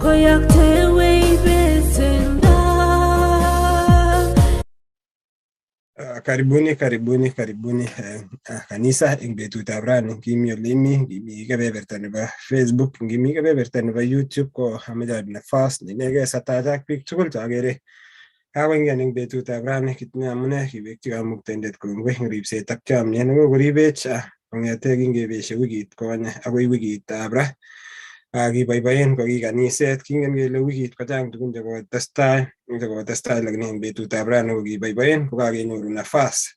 Koyoktewech besendo. Karibuni, karibuni, karibuni kanisa eng betutab rani. Ngimi ole imi, ngimi kebeberta nebo Facebook, ngimi kebeberta nebo YouTube, ko ameche aib nafas neinegei satachak biik tugul cheakere kakoingian eng betutab rani. Kitinye amune kiwekchi Kamuktaindet kongoi eng ripset ak chomyet nekokoribech kong'ete kingebeshe wikit konye akoi wikitab ra. Kiboiboen ko ki kaniset. Kingen kele wikit kochang tugun chekotestai, lakini eng betutab rani ko kiboiboen kokakenyoru nafas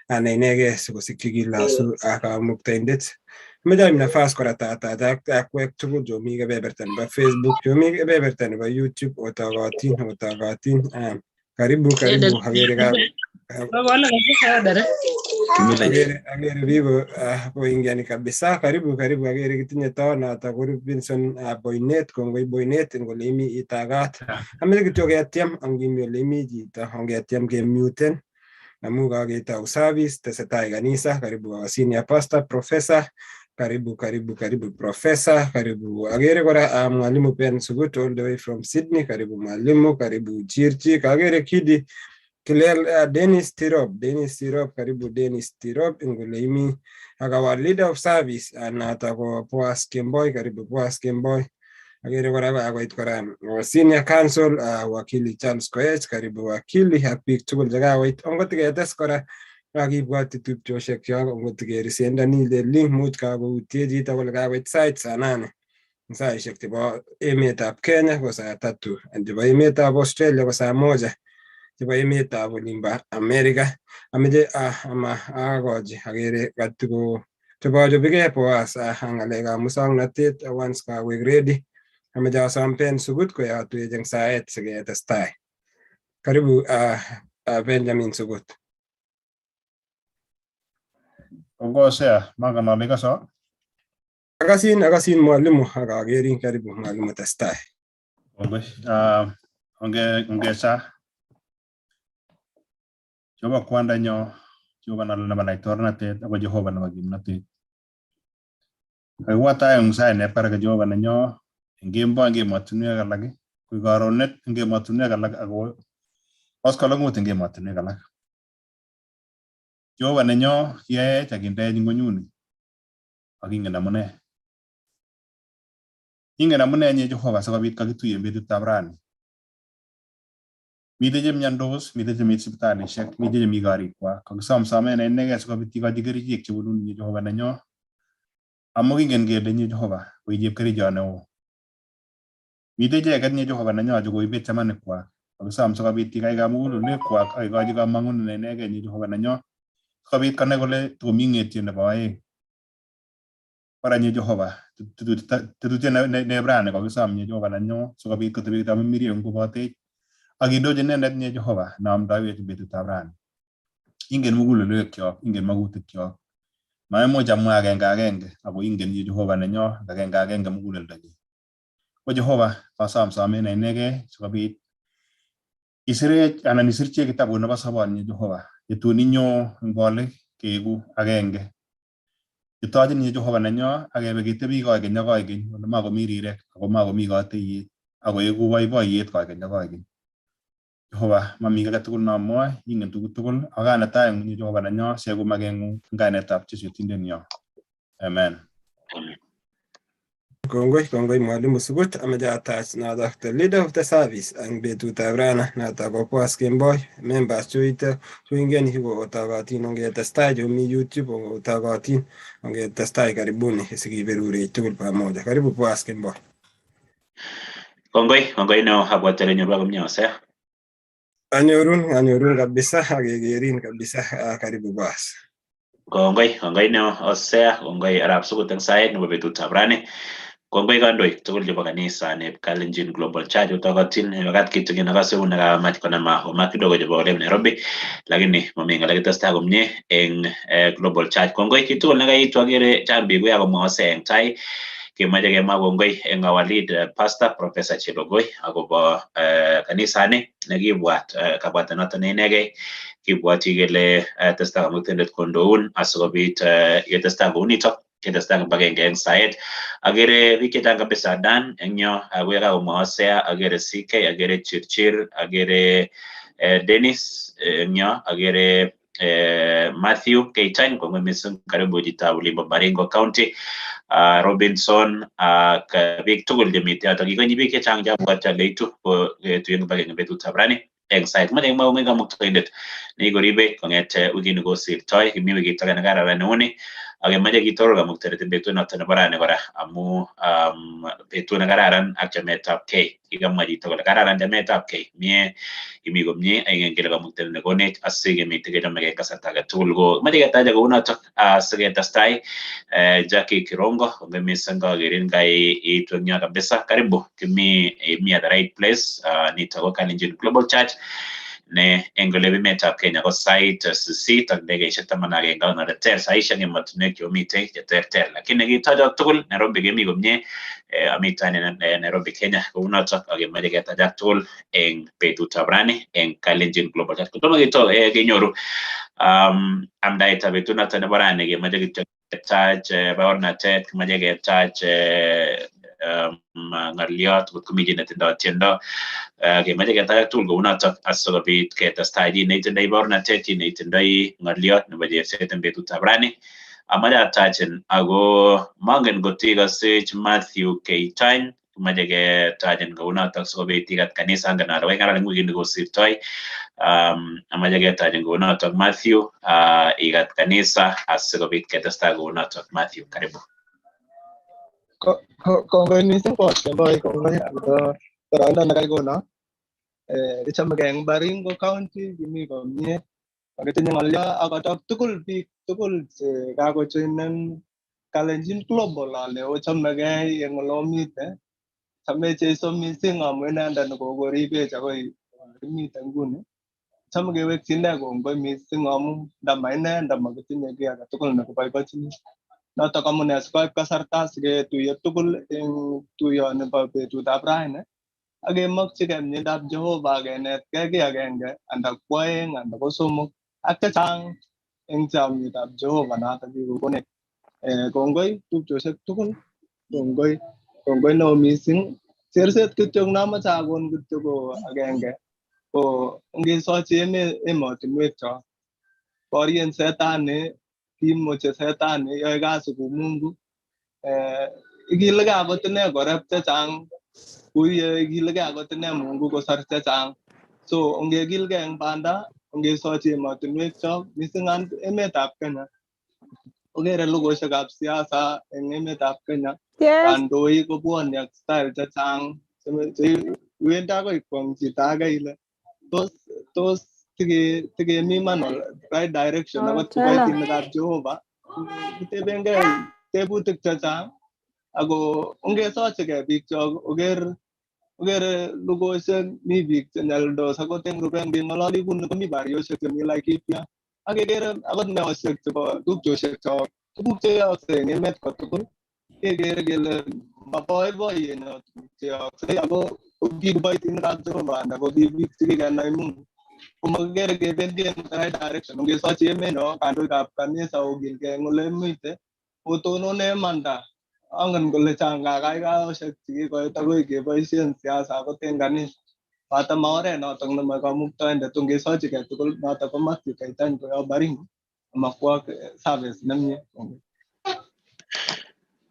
ne inegei sikosikyi kilosu Kamuktaindet. Ameche aib nafas kora tatachak akwek tugul chomi kebeberta nebo Facebook, chomi kebeberta nebo YouTube. Otogotin, otogotin. Karibu, karibu. Akere akere biik koingiani kabisa. Karibu, karibu. Akere kitinye tonoto ko Robinson Boinet. Kongoi Boinet eng ole imi itagat. Ameche kityo ketiem, angimi ole imi chito, ongetiem kemuten amu kaketou service, tesetai kanisa. Karibu our senior pastor, professor. Karibu, karibu, karibu professor, karibu. Akere kora mwalimu Ben Sugut all the way from Sydney. Karibu mwalimu, karibu Chirchi. Akere Kidi Kilel, Dennis Tirop, Dennis Tirop, karibu Dennis Tirop eng ole imi. Ak our leader of service noto ko Boaz Kemboi, karibu Boaz Kemboi. Akere kora kakoit kora our senior counsel, wakili Charles Koech, karibu wakili ak biik tugul chekakoit. Ongot ketes kora kakibwotyi tupchosiek kyok, ongot kerisendoni le link, much kakoutye chito kole kakoit sait saa 8. Saishek chebo emetab Kenya ko saa 3, chebo emetab Australia ko saa 1, chebo emetab olimbo America. Ameche ama akochi, akere katiko chobochobike Boaz ng'alekab muswoknotet. Once kakoek ready, ameche asom Ben Sugut koyotwech eng saet siketestai. Karibu Benjamin Sugut. Kongoi, mangen ale ikoso. Akasin, akasin mwalimu, ak akerin. Karibu mwalimu, testai. Kongoi. Ongesa. Jehova kwandanyo, Jehova nebo laitornatet ako Jehova nebo kimnatet. Kakibwa tai eng sait neb karaka Jehova nenyo eng kemboi eng emotinwek alak, koik karonet eng emotinwek alak ako koskoleng'ut eng emotinwek alak. Jehova nenyo, kiyaech ak kindeech ng'wenyuni ak ingen amune. Ingen amune nye Jehova sikobit kakituye eng betutab rani. Mitei chemiondos, mitei chemi sipitalishek, mitei chemi korikwak. Kakisomsome inegei sikobit ikochi kerichek chebunun nye Jehova nenyo. Amu kingen kele nye Jehova ko i chepkerichot neo. Mitei icheket nye Jehova nenyo chekoibet chamanikwak. Kakisom sikobit ikaikai mugulelwekwak ak ikochi kamang'unet ne inegei nye Jehova nenyo sikobit konai kole tokomi ng'etiet nebo oeng. Kora nye Jehova, tetutiet neb rani kokisom nye Jehova nenyo sikobit kotebi Tamirmirieng'ung kobotech ak indochi inendet nye Jehova neamdaiwech betutab rani. Ingen mugulelwekyok, ingen magutikyok. Maimuch amwa agenge agenge ako ingen nye Jehova nenyo agenge agenge muguleldonyi. Ko Jehova, kasom somet ne inegei sikobit isirech anan isirchech kitabut nebo sobon nye Jehova yetun inyo eng bolik keeku agenge. Kitochin nye Jehova nenyo ak kebe ketebi koikeny ak koikeny ole makomi rirek ako makomi kateiywek ako eku boiboiyet koikeny ak koikeny. Jehova, mami kiy age tugul neamwoe, ingen tuguk tugul, ak kanetai nye Jehova nenyo siyaku makeng'ung eng kainetab Jesu Yetindenyo. Amen. Kongoi, kongoi mwalimu Sugut. Ameche atach notok the leader of the service eng betutab rana, notok ko Boaz Kemboi. Members chuite chuingen kotogotin, ongetestai. Chumi YouTube otogotin, ongetestai. Karibuni sikiberurech tugul pamoja. Karibu Boaz Kemboi. Kongoi, kongoi neo. Abwati ale nyorwa komie, Hosea. Anyorun, anyorun kabisa, akekerin kabisa. Karibu Boaz. Kongoi, kongoi neo Hosea, kongoi arap Sugut eng saet nebo betutab rani. Kongoi kandoik tugul chebo kanisa neb Kalenjin Global Church utokotin. Wakat kitikin akase uu nekamach konama homa kidogo chebo olep Nairobi, lakini mami ng'alek, kitestai komie eng Global Church. Kongoi chitugul nekaitu, akere chang biik uya komwa Hosea eng tai. Kemoche kemwa kongoi eng our lead pastor, Professor Chelogoi, akobo kanisani nekibwat kabwatet noto ne inegei. Kibwoti kele testai Kamuktaindet kondoun asikobit ketestai kounitok. Ketestai kibagenge eng saet. Agere biik chechang kabisa Dan eng yo, ako yekakomwa Hosea, agere CK, agere Chirchir, agere Dennis eng yo, agere Matthew Keitany, kongoi missing, karibu chitab olimbo Baringo County, Robinson ak biik tugul chemite yotok. Kikonyi biik chechang cheabwati ale itu ko ketuyen kibagenge betutab rani eng sait. Moche kemwa kongoi Kamuktaindet nekikoribech kong'ete wikit nekosirtoi, kimi wikit age nekararan neuni, ak kemoche kitoror Kamuktaindet eng betut noto nebo rani kora amu betut nekararan ak chametabgei. Kikamwa chito kole kararan chametabgei, mie imi komie ak ingen kele Kamuktaindet nekonech asikemite kechomegei kasarta age tugul. Ko moche ketacha kounotok asiketestai. Jackie Kirongo, kongoi missing, kakerin kaiitu eng yo kabisa. Karibu, kimi imi at the right place. Nito ko Kalenjin Global Church ne eng olep emetab Kenya ko sait 8:11 ak ter saishek eng emotinwek cheomitei cheterter, lakini kitochok tugul Nairobi kemi komie. Amite ane Nairobi, Kenya, kounotok ak kemoche ketajak tugul eng betutab rani eng Kalenjin Global Church. Kotomo keto kenyoru amdaetab betut noto nebo rani, kemoche kityo ketach baornatet, kimoche ketach ng'oliot, ngot komi chi netindoi tiendo, kemoche ketach tugul kounotok asikobit ketestai. Chi neitindoi baornatet, chi neitindoi ng'oliot nebo cherset eng betutab rani, amache atachin, ako mongen ngot ikosech Matthew Keitany, kimoche ketachin kounotok sikobit ikat kanisa. Angen ale kaing'alal eng wikit nekosirtoi. Amache ketachin kounotok Matthew, ikat kanisa asikobit ketestai kounotok. Matthew, karibu. Kongoi missing Boss Kemboi, kongoi akobo boroindo nekaikono. Kichomegei eng Baringo County, kimi komie. Aketinye ng'olyo akotok tugul biik tugul che kakojoinen Kalenjin Global ale ochomegei eng ole omite. Chame Jesu missing amu inendet nekokoribech akoi kimite nguni. Chome kewekchi ine kongoi missing amu ndama ine ndamakitinye kiy age tugul nekiboibochini. Notok amune sikoib kasarta siketuiyo tugul eng tuyoni bo betutab raini ak kemokchigei mieindab Jehova kenetkei kiy agenge anda ko aeng anda ko somok ak chechang eng chomietab Jehova notok kikokonech. Kongoi tupchosiek tugul, kongoi, kongoi neo missing. Cherset kityo nomoche akon kityo ko agenge ko ngesochi emotinwek chok borien setani, kimuche setani yoe kasi ku Mungu. Ikilegei akot ine korep chechang kuye ikilegei akot ine Mungu kosor chechang. So ongekilgei eng banda, ongesochi emotinwek chok missing emetab Kenya. Okere logoisiekab siasa eng emetab Kenya. Kandoik kobwoni ak style chechang che wendi akoi kwong chito age ile tos tikemi man right direction akot kiboitinikab Jehova kitebengei tebutik chechang ako ongesochigei biik chok. Oker okere logoisiek mi biik chenyalildos akot eng rubet ngeng'ololi kuni komi bariosiek chemi Laikipia ak kekere akot meosiek chebo tupchosiek chok, tuguk cheyookse eng emet kotugul kekere kele maboiboiyenyo tuguk cheyookse ako kikiboitinikab Jehova anda ko ki biik chekikenai Mungu komakikere kebendi en right direction. Ongesochi emenyo kandoikab kanisa okilgei eng ole imite otonone imanda. Angen kole chang kakaikaosiek chekikoit akoi keboisien siasa akot eng kanisa. Bata ma oret notok nemoe Kamuktaindet, ongesochigei tugul. Notok ko Matthew Keitany koyob Baringo amakwak service nemie.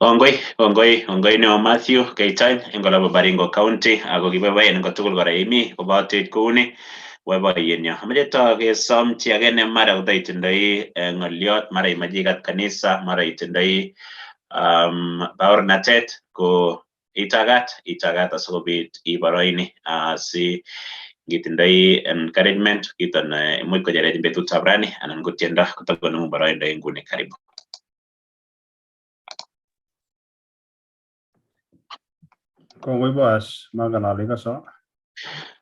Kongoi, kongoi, kongoi neo Matthew Keitany eng olebo Baringo County, ako kiboiboen eng kotugul kora imi kobatech kouni boiboiyenyo. Amache to kesom chi age ne mara kotoitindoi ng'oliot, mara imoche ikat kanisa, mara itindoi baornatet, ko itagat, itagat asikobit iboroini si ngitindoi encouragement kito ne imuch kocherech betutab rani anan ko tiendo kotokonemu boroindo eng nguni. Karibu. Kongoi Boas, mangen ale ikoso.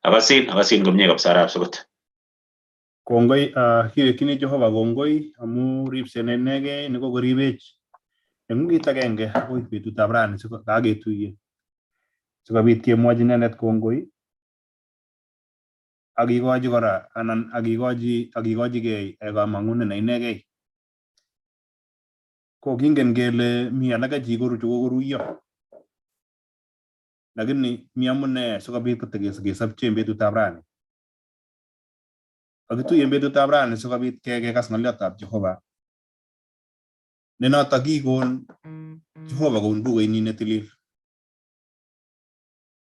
Akasin, akasin komie kabisa arap Sukut. Kongoi, kiwekchini Jehova kongoi amu ripset ne inegei nekokoribech eng wikit agenge akoi betutab rani kaketuiye sikobit kemwochi inendet kongoi ak kikochi kora anan ak kikochigei kamang'unet ne inegei. Ko kingen kele mi alake chikokoruiyo. Lakini mi amune sikobit kotekesopche en betutab rani. Kakituye en betutab rani sikobit kekas ng'oliotab Jehova. Ne notok kikon Jehova kobun bukuinyin netilil.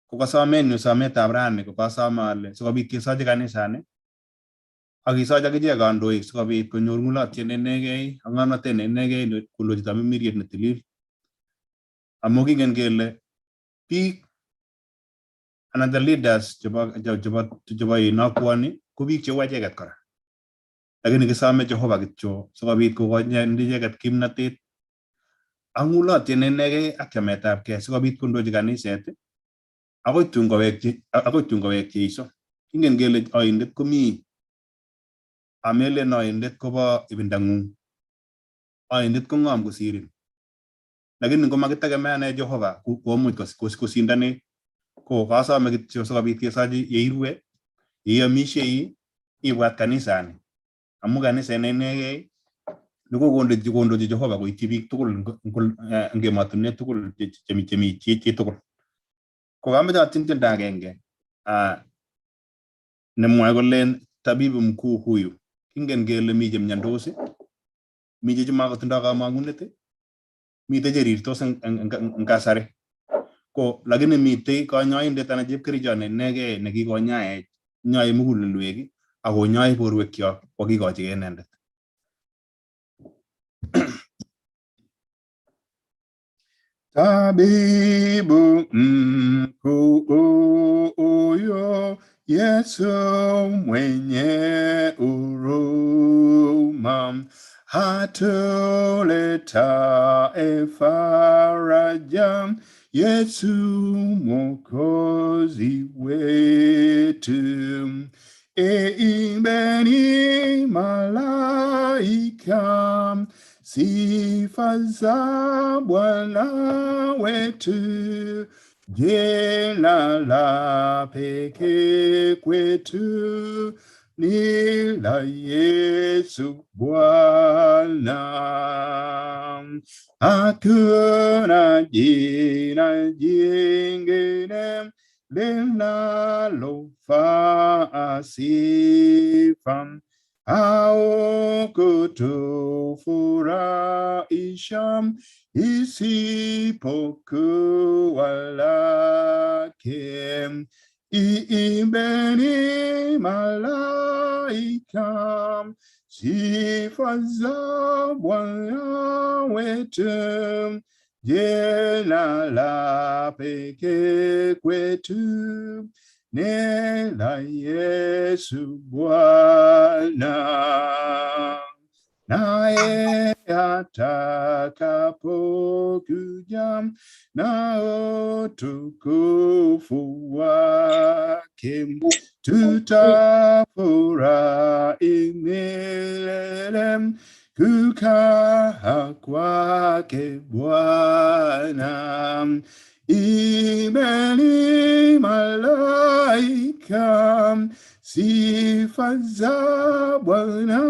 Ko kasomenyu sometab rani ko kasome ale sikobit kesochi kanisani ak kisoch akichek kandoik sikobit konyor ng'ulotyet ne inegei ak ng'omnotet ne inegei kondochi tamirmiriet netilil. Amu kingen kele biik anan the leaders chebo inokwoni ko biik cheu acheket kora. Lakini kisome Jehova kityo sikobit kokochi icheket kimnatet ak ng'ulotyet ne inegei ak chametabgei sikobit kondochi kaniset akoi tun kowek Jeiso. Kingen kele oindet komi amelen oindet kobo ibindang'ung. Oindet ko ng'om kosirin. Lakini ngomakitegemeane Jehova komuch kosindanech. Ko kasome kityo sikobit kesochi yeirue, yeiomisie ibwat kanisani. Amu kaniset ne inegei nekokondochi Jehova koityi biik tugul eng emotinwek tugul chemi chitugul. Ko kamoche atien tiendo agenge nemwoe kolen tabibu mkuu huyu. Kingen kele mi chemiondos, mi chemakotindoi kamong'unet, mitei cherirtos eng kasari. Ko lakini mitei kanyoindet anan chepkerichot ne inegei nekikonyaech, nyoe mugulelwek ak konyoe borwekyok kokikochigei inendet. Tabibu mkuu huyo, Yesu mwenye huruma, hatuletae faraja, Yesu Mwokozi wetu. Eimbeni malaika, sifa za Bwana wetu, jina la pekee kwetu ni la Yesu Bwana. Hakuna jina jingine linalofaa sifa au kutufurahisha isipokuwa lake. Iimbeni malaika, sifa za Bwana wetu, jina la pekee kwetu ni la Yesu Bwana. Naye atakapokuja na utukufu wake, tutafurahi milele kukaa kwake Bwana. Imbeni malaika, sifa za Bwana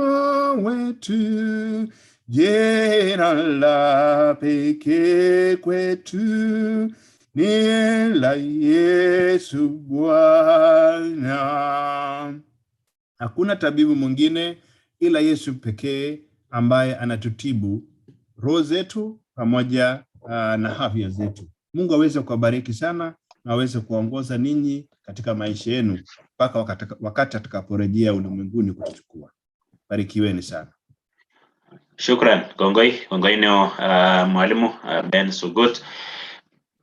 wetu, jina la pekee kwetu ni la Yesu Bwana. Hakuna tabibu mwingine ila Yesu pekee ambaye anatutibu roho zetu pamoja na afya zetu. Mungu aweze kuwabariki sana na aweze kuwaongoza ninyi katika maisha yenu mpaka wakati atakaporejea ulimwenguni kutuchukua. Barikiweni sana. Shukran. Kongoi, kongoi neo mwalimu Ben Sugut.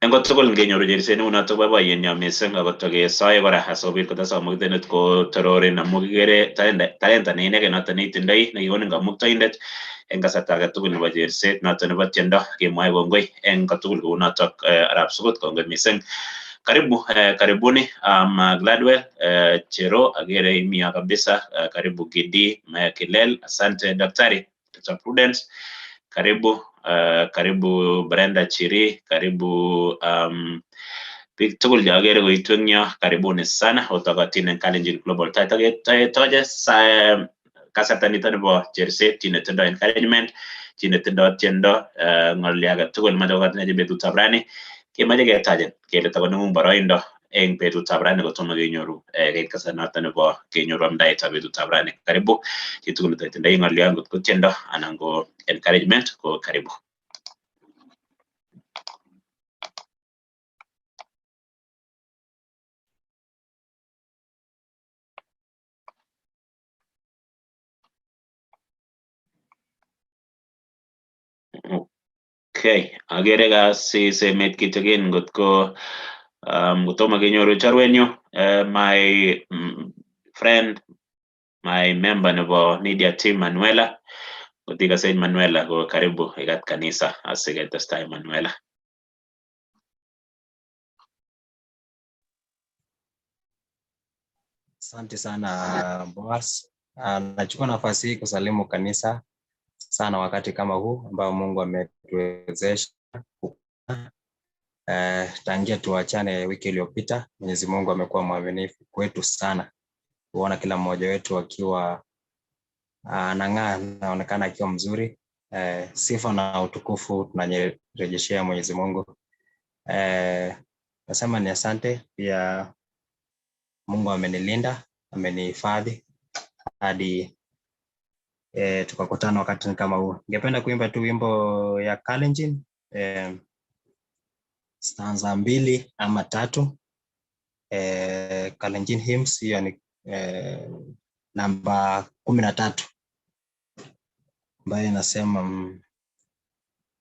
En kotugul ngenyoru cherset neu notok boiboiyenyo missing akot kesoe kora asikobit kotes kamuktaindet kotororin amu kikere talenta ne inegei noto neitindoi nekikonin kamuktaindet en kasarta age tugul nebo cherset noto nebo tiendo kemwoe kongoi en kotugul kou notok arap Sugut kongoi missing. Karibu karibuni Gladwell Chero agere imia kabisa karibu Gidi Kilel, asante daktari Dr. Prudence, karibu karibu Brenda Chiri, karibu biik tugul che agere koitu eng yo, karibuni sana otokotin en Kalenjin Global Toche kasarta nito nebo cherset chi netindoi encouragement, Chi netindo tiendo ng'olyo age tugul mache kokatinye betutab rani kemoche ketachen kele takoneng'ung boroindo eng betutab rani kotomo kenyoru keit kasarta noto nebo kenyoru amdaetab betutab rani. Karibu chitugul netindoi ng'olyo ngot ko tiendo anan ko encouragement ko karibu. Okay, agere kasis emet kitikin ngot ko kotomo kenyoru chorwenyu, my friend, my member nebo media team, Manuela. Ngot ikasech Manuela ko karibu ikat kanisa asiketestai, Manuela. Asante sana, Boaz. Nachukua nafasi hii kusalimu kanisa sana wakati kama huu ambao Mungu ametuwezesha tangia tuachane wiki iliyopita. Mwenyezi Mungu amekuwa mwaminifu kwetu sana, kuona kila mmoja wetu akiwa anang'aa, anaonekana akiwa mzuri. Sifa na utukufu tunarejeshea Mwenyezi Mungu. Nasema ni asante pia. Mungu amenilinda, amenihifadhi hadi tukakutana wakati kama huu. Ningependa kuimba tu wimbo ya Kalenjin, stanza mbili ama tatu. Kalenjin hymns, hiyo ni namba 13 ambayo inasema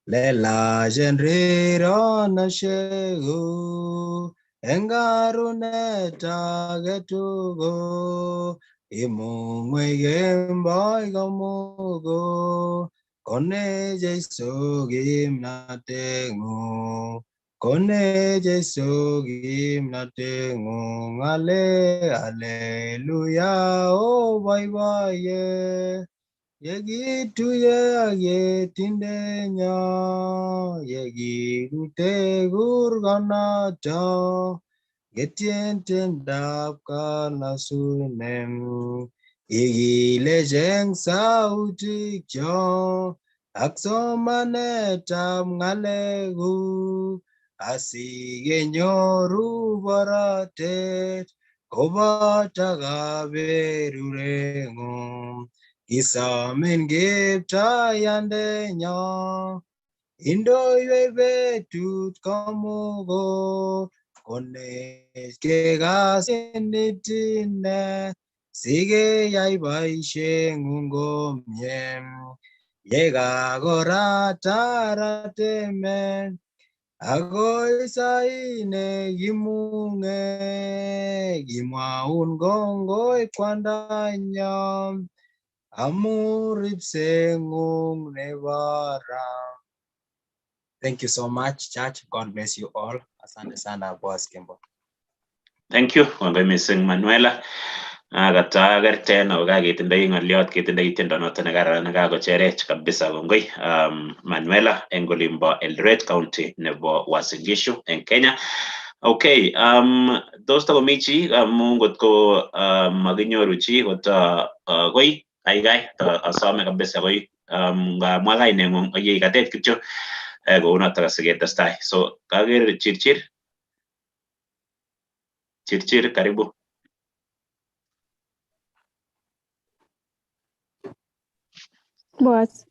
Lela jenriro na shegu engaruneta getugo imungwegemboi komugo kone Jesu kimnatengung, kone Jesu kimnatengung, ale haleluya o boiboiye yekituye ak yetindenyo yekikute kurgonoto ketien tiendab kalasunem ikilecheng sautikcho ak somanetab ng'alekuk asikenyoru borotet koboto kaberureng'ung. Kisomin Kiptaiyandenyo indoiwech betut komugul konech kekasin itine sikeyai boisieng'ung komie yekakorat emet akoi sai nekimung'e kimwaun kongoi kwandanyon amu ripseng'ung nebo ra. Thank you so much, church. God bless you all. Asante sana, Boaz Kembo. Thank you. Kongoi missing, Manuela. Katakerten ako kaketindoi ng'oliot, ketindoi tiendo noto nekararan nekakocherech kabisa. Kongoi, Manuela eng olimbo Eldoret County nebo Uasin Gishu eng Kenya. Okay, tos takomi chi amu ngot ko makinyoru chi koto koi kaikai asome kabisa koi ngamwa kaineng'ung ak yeikatet kityo kounotok asiketestai. So kaker Chirchir. Chirchir, karibu. Boss.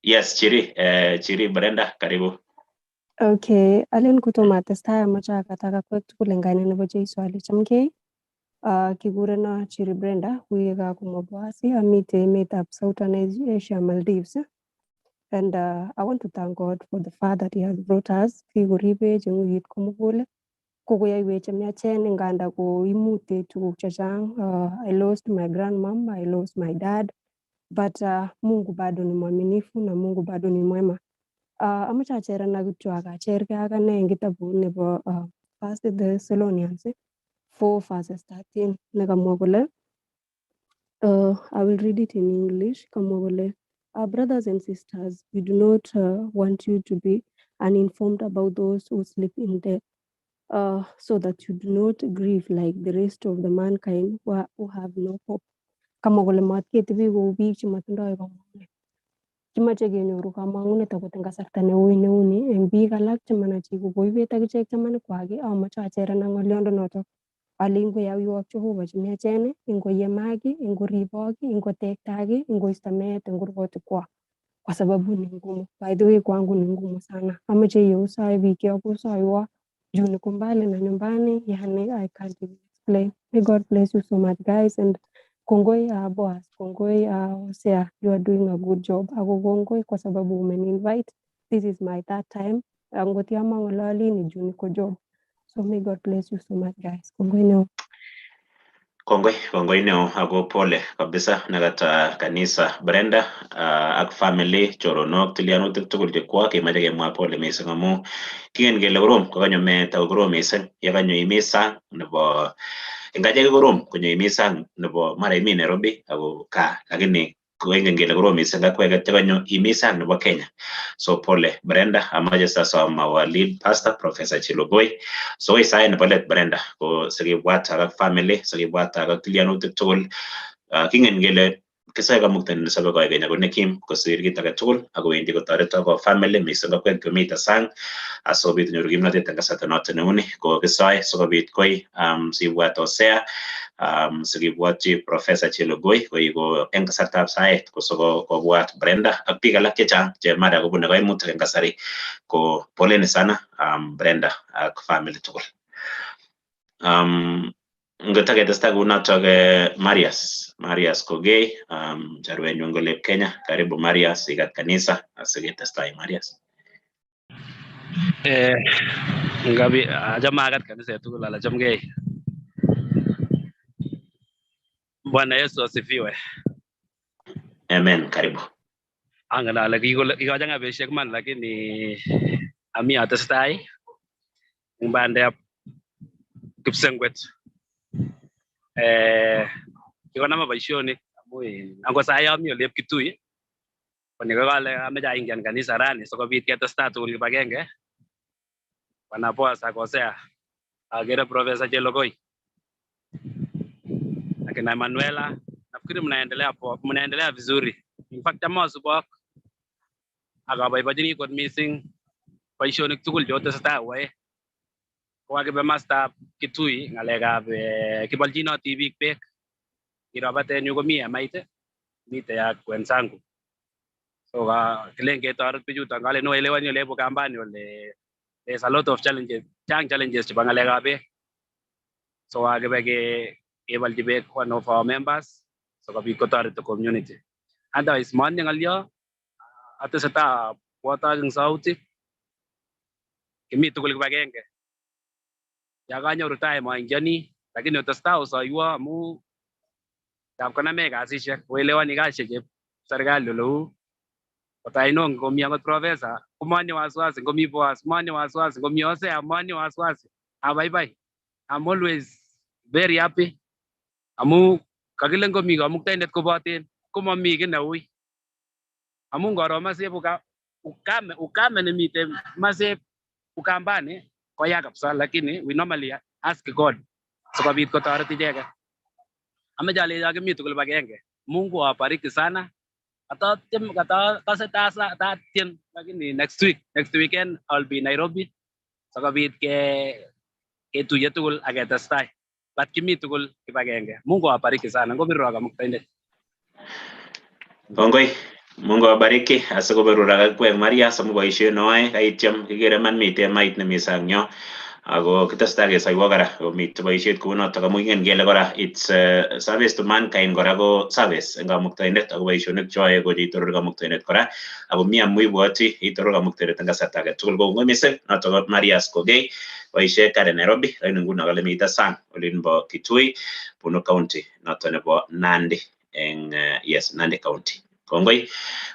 Yes, Chiri, Chiri Brenda, karibu. Okay, alen kotomo atestai amache akatak akwek tugul eng kainet nebo Jeiso ale chamgei. Kikureno Chiri Brenda, huye kakomwa Boasi, amite emetab Southern Asia, Maldives. And I want to thank God for the far that he has brought us. Kikoribech eng wikit komugul. Kokoyoiwech chemiachen nganda koimutech tuguk chechang. I lost my grandmom, I lost my dad. But Mungu bado ni mwaminifu na Mungu bado ni mwema. Amache acherana kityo ak achergei akane eng kitabut nebo First Thessalonians 4 verses 13 nekamwa kole, I will read it in English. Kamwa kole, "Our brothers and sisters, we do not want you to be uninformed about those who sleep in death, so that you do not grieve like the rest of the mankind who have no hope." Kamwa kole matketebi kou biik chematindoi kamung'et. Kimache kenyoru kamang'unet akot eng kasarta neui neuni eng biik alak chemanachi kokoibet akichek chamanikwak amache acherena ng'oliondonotok ale ingoyoiwok Jehova chemiachen, ingoyemak, ingoribok, ingotektak, ingoisto meet eng kurgotikwak kwa sababu ni ngumu. By the way, kwangu ni ngumu sana. Amache yeusae biik yokosoiwo juu niko mbali na nyumbani, yani I can't even explain. May God bless you so much guys and kongoi Boaz, kongoi Hosea, you are doing a good job. Ako kongoi kwa sababu umeni-invite. This is my third time. Ngot yamang'ololi ni juu niko job. So may God bless you so much guys. Kongoi neo. Kongoi, kongoi neo ako pole kabisa nekata kanisa Brenda ak family choronok tilyanutik tugul chekwak kemoche kemwa pole missing amu kingen kele korom kokanyo meet ako korom missing yekanyo imi sang nebo eng achek korom konyo imi sang nebo mara imi Nairobi ako kaa lakini koingen kele korom missing akweket chekanyo imi sang nebo Kenya. So pole Brenda, amache sasom our lead pastor Professor Chilugoi. So sait nebo let Brenda ko sikibwat ak family, sikibwat ak tilyanutik tugul. Kingen kele kisoe Kamuktaindet nesobe koikeny ako nekim kosir kit age tugul akowendi kotoretok ko family missing akwek chemite sang asikobit konyoru kimnotet eng kasarta noto neuni ko kisoe sikobit koi sibwat Hosea sikibwotyi Professor Chelugui koi ko eng kasartab saet ko sikobwat Brenda ak biik alak chechang che mara kobune kaimutik eng kasari ko poleni sana Brenda ak family tugul. Ngotaketesta kunotok Marius, Marius Kogei, chorwenyun kolep Kenya. Karibu Marius, ikat kanisa asiketestai Marius. Ngabi achame akat kaniset tugul ala chamgei. Bwana Yesu asifiwe. Amen, karibu. Angen ale kikochang'a beisiek man lakini ami atesetai eng bandab kipsengwet. Kikonama boisionik amu angot sai ami olep Kitui koni kokale ameche aingian kanisa rani sikobit ketestai tugul kibagenge. Bwana Boaz ak Hosea akere Professor Chelogoi akina Emanuela, nafikiri mnaendelea poa, mnaendelea vizuri. In fact amosubok ak aboibochini kot missing boisionik tugul cheotesetai oyoe. Kokakibe mastab Kitui ng'alekab kibolchinoti biik beek. Kiroo batenyu komi hemait, mitei ak wenzangu. So kilen ketoret bichuton kalen oelewani ole Ukambani ole there's a lot of challenges, chang challenges chebo ng'alekab beek. So kakibe kebolchi beek one of our members sikobit kotoret the community. Otherwise motinye ng'olyo, atesetai abwotok eng sautik, kimi tugul kibagenge. Ya kanyoru time aingiani, lakini otestai osoiwo amu ngap konamech kasisiek, oelewani kasisiek chep serikali oleu. Kotaino ngomi akot professor, komonye wasiwasi, ngomi Boaz, monye wasiwasi, ngomi Hosea, monye wasiwasi. Abaibai. I'm always very happy. Amu kakile ngomi Kamuktaindet koboten, komomi kiy neui. Amu ngoro masep ukame nemiten masep Ukambani koya kabisa, lakini we normally ask God sikobit kotoret icheket. Ameche alecho kimi tugul kibagenge. Mungu awabariki sana. Kase tatiem lakini next week, next weekend I'll be in Nairobi sikobit ketuye tugul ak ketestai. But kimi tugul kibagenge. Mungu awabariki sana. Ngobirwa Kamuktaindet. Kongoi. Mungu awabariki asikoberurak akwek Marius amu boisiet noe kaityem kikere man mitei emait nemi sang yo ako kitestai kesoiwo kora komite boisiet kounotok amu kingen kele kora it's service to mankind kora ko service eng Kamuktaindet ako boisionik choe ko cheitorori Kamuktaindet kora ako mi amu ibwoti itoror Kamuktaindet eng kasarta age tugul. Kongoi missing notok ko Marius Kogei boisie kare Nairobi lakini nguno kale mitei sang olin bo Kitui bunu county noto nebo Nandi eng yes Nandi county. Kongoi,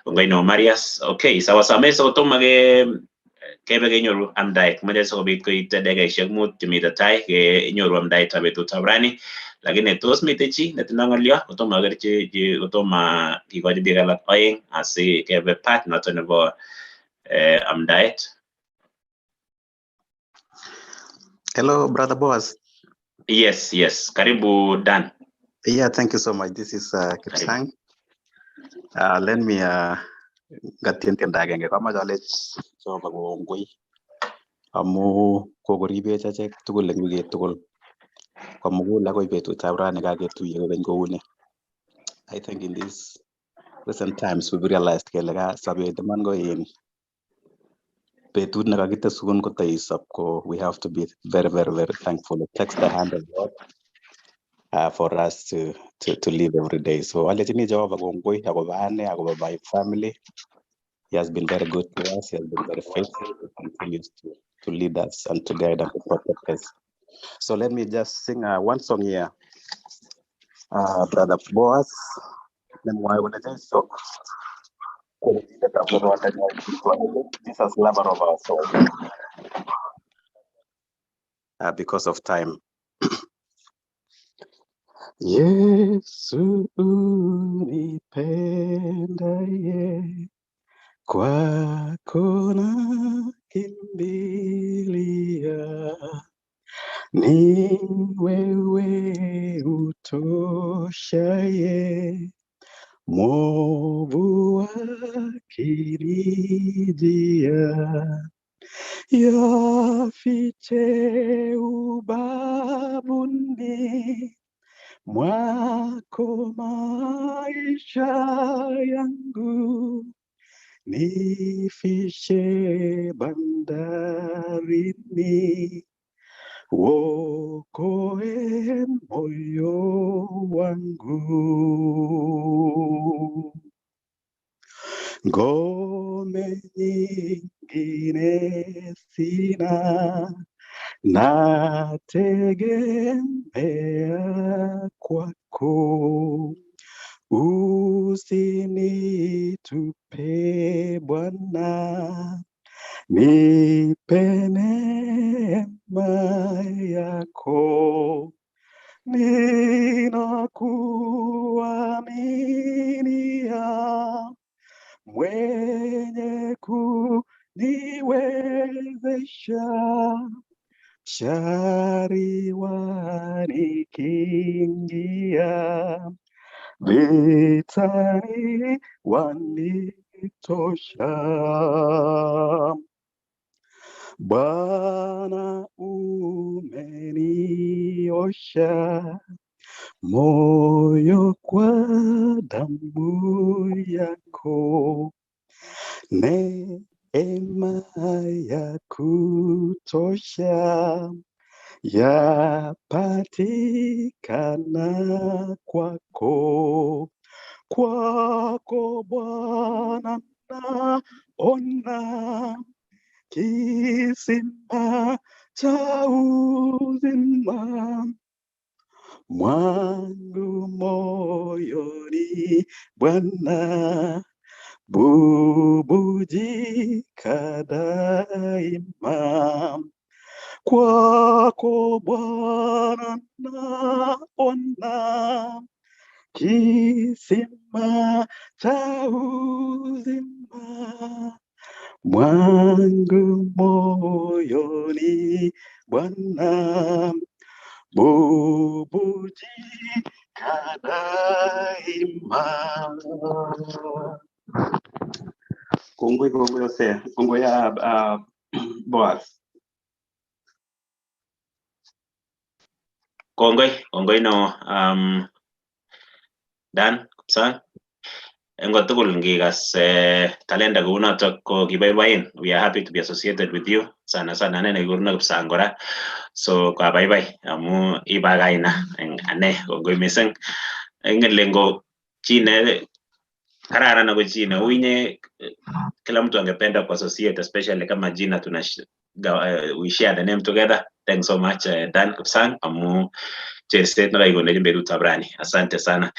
kongoi no Marius. Okay, sawa sawa so kotomo kebe kenyoru amdaet moche sikobit koite dakikaishek mut chemite tai kenyoru amdaetab betutab rani lakini tos mitei chi netindoi ng'olyo kotomo aker chi kotomo kikochi biik alak oeng asi kebe part noto nebo amdaet. Hello, Brother Boaz. Yes, yes. Karibu Dan. Yeah, thank you so much. This is Kipsang. Let me Ngatien tiendo agenge komache alech Jehova kongoi amu kokoribech achek tugul eng wikit tugul komugul akoi betutab rani kaketuiye kokeny kouni. I think in these recent times we've realized kele ka sobet iman ko in betut nekakitesun kotaisop ko we have to be very, very, very thankful. It takes the hand of God for us to live every day. So alechini Jehova kongoi akobo ane, akobo my family. He has been very good to us. He has been very faithful. He continues to lead us and to guide and to protect us. So let me just sing one song here. Brother Boaz, nemwoe kole Jesu kwerindetap rwondonyon Jesus, lover of our soul. Because of time. Yesu unipendaye, kwako nakimbilia, ni wewe utoshaye, mwovu akinijia, yafiche ubavuni mwako maisha yangu, nifishe bandarini, wokoe moyo wangu. Ngome nyingine sina, nategemea kwako. Usinitupe Bwana, nipe neema yako. Ninakuaminia, mwenye kuniwezesha, shari wanikingia, vitani wanitosha. Bwana umeniosha moyo kwa damu yako, neema ya kutosha yapatikana kwako. Kwako Bwana naona kisima cha uzima, mwangu moyoni Bwana bubujika daima. Kwako Bwana naona kisima cha uzima, mwangu moyoni Bwana bubujika daima. Kongoi, kongoi Hosea, kongoi ya Boaz. Kongoi, kongoi no Dan Kipsang. Eng kotugul ngikas talenda kounotok ko kiboiboen. We are happy to be associated with you. Sana sana ane nekikurono Kipsang kora. So kabaibai amu iba kaina eng ane, kongoi mising. Ingen le ngo chi ne kararan ako chi ne uinye, kila mtu angependa kuassociate, especially kama jina tuna we share the name together. Thanks so much, Dan Kipsang, amu cherset nekaikonech eng betutab rani. Asante sana.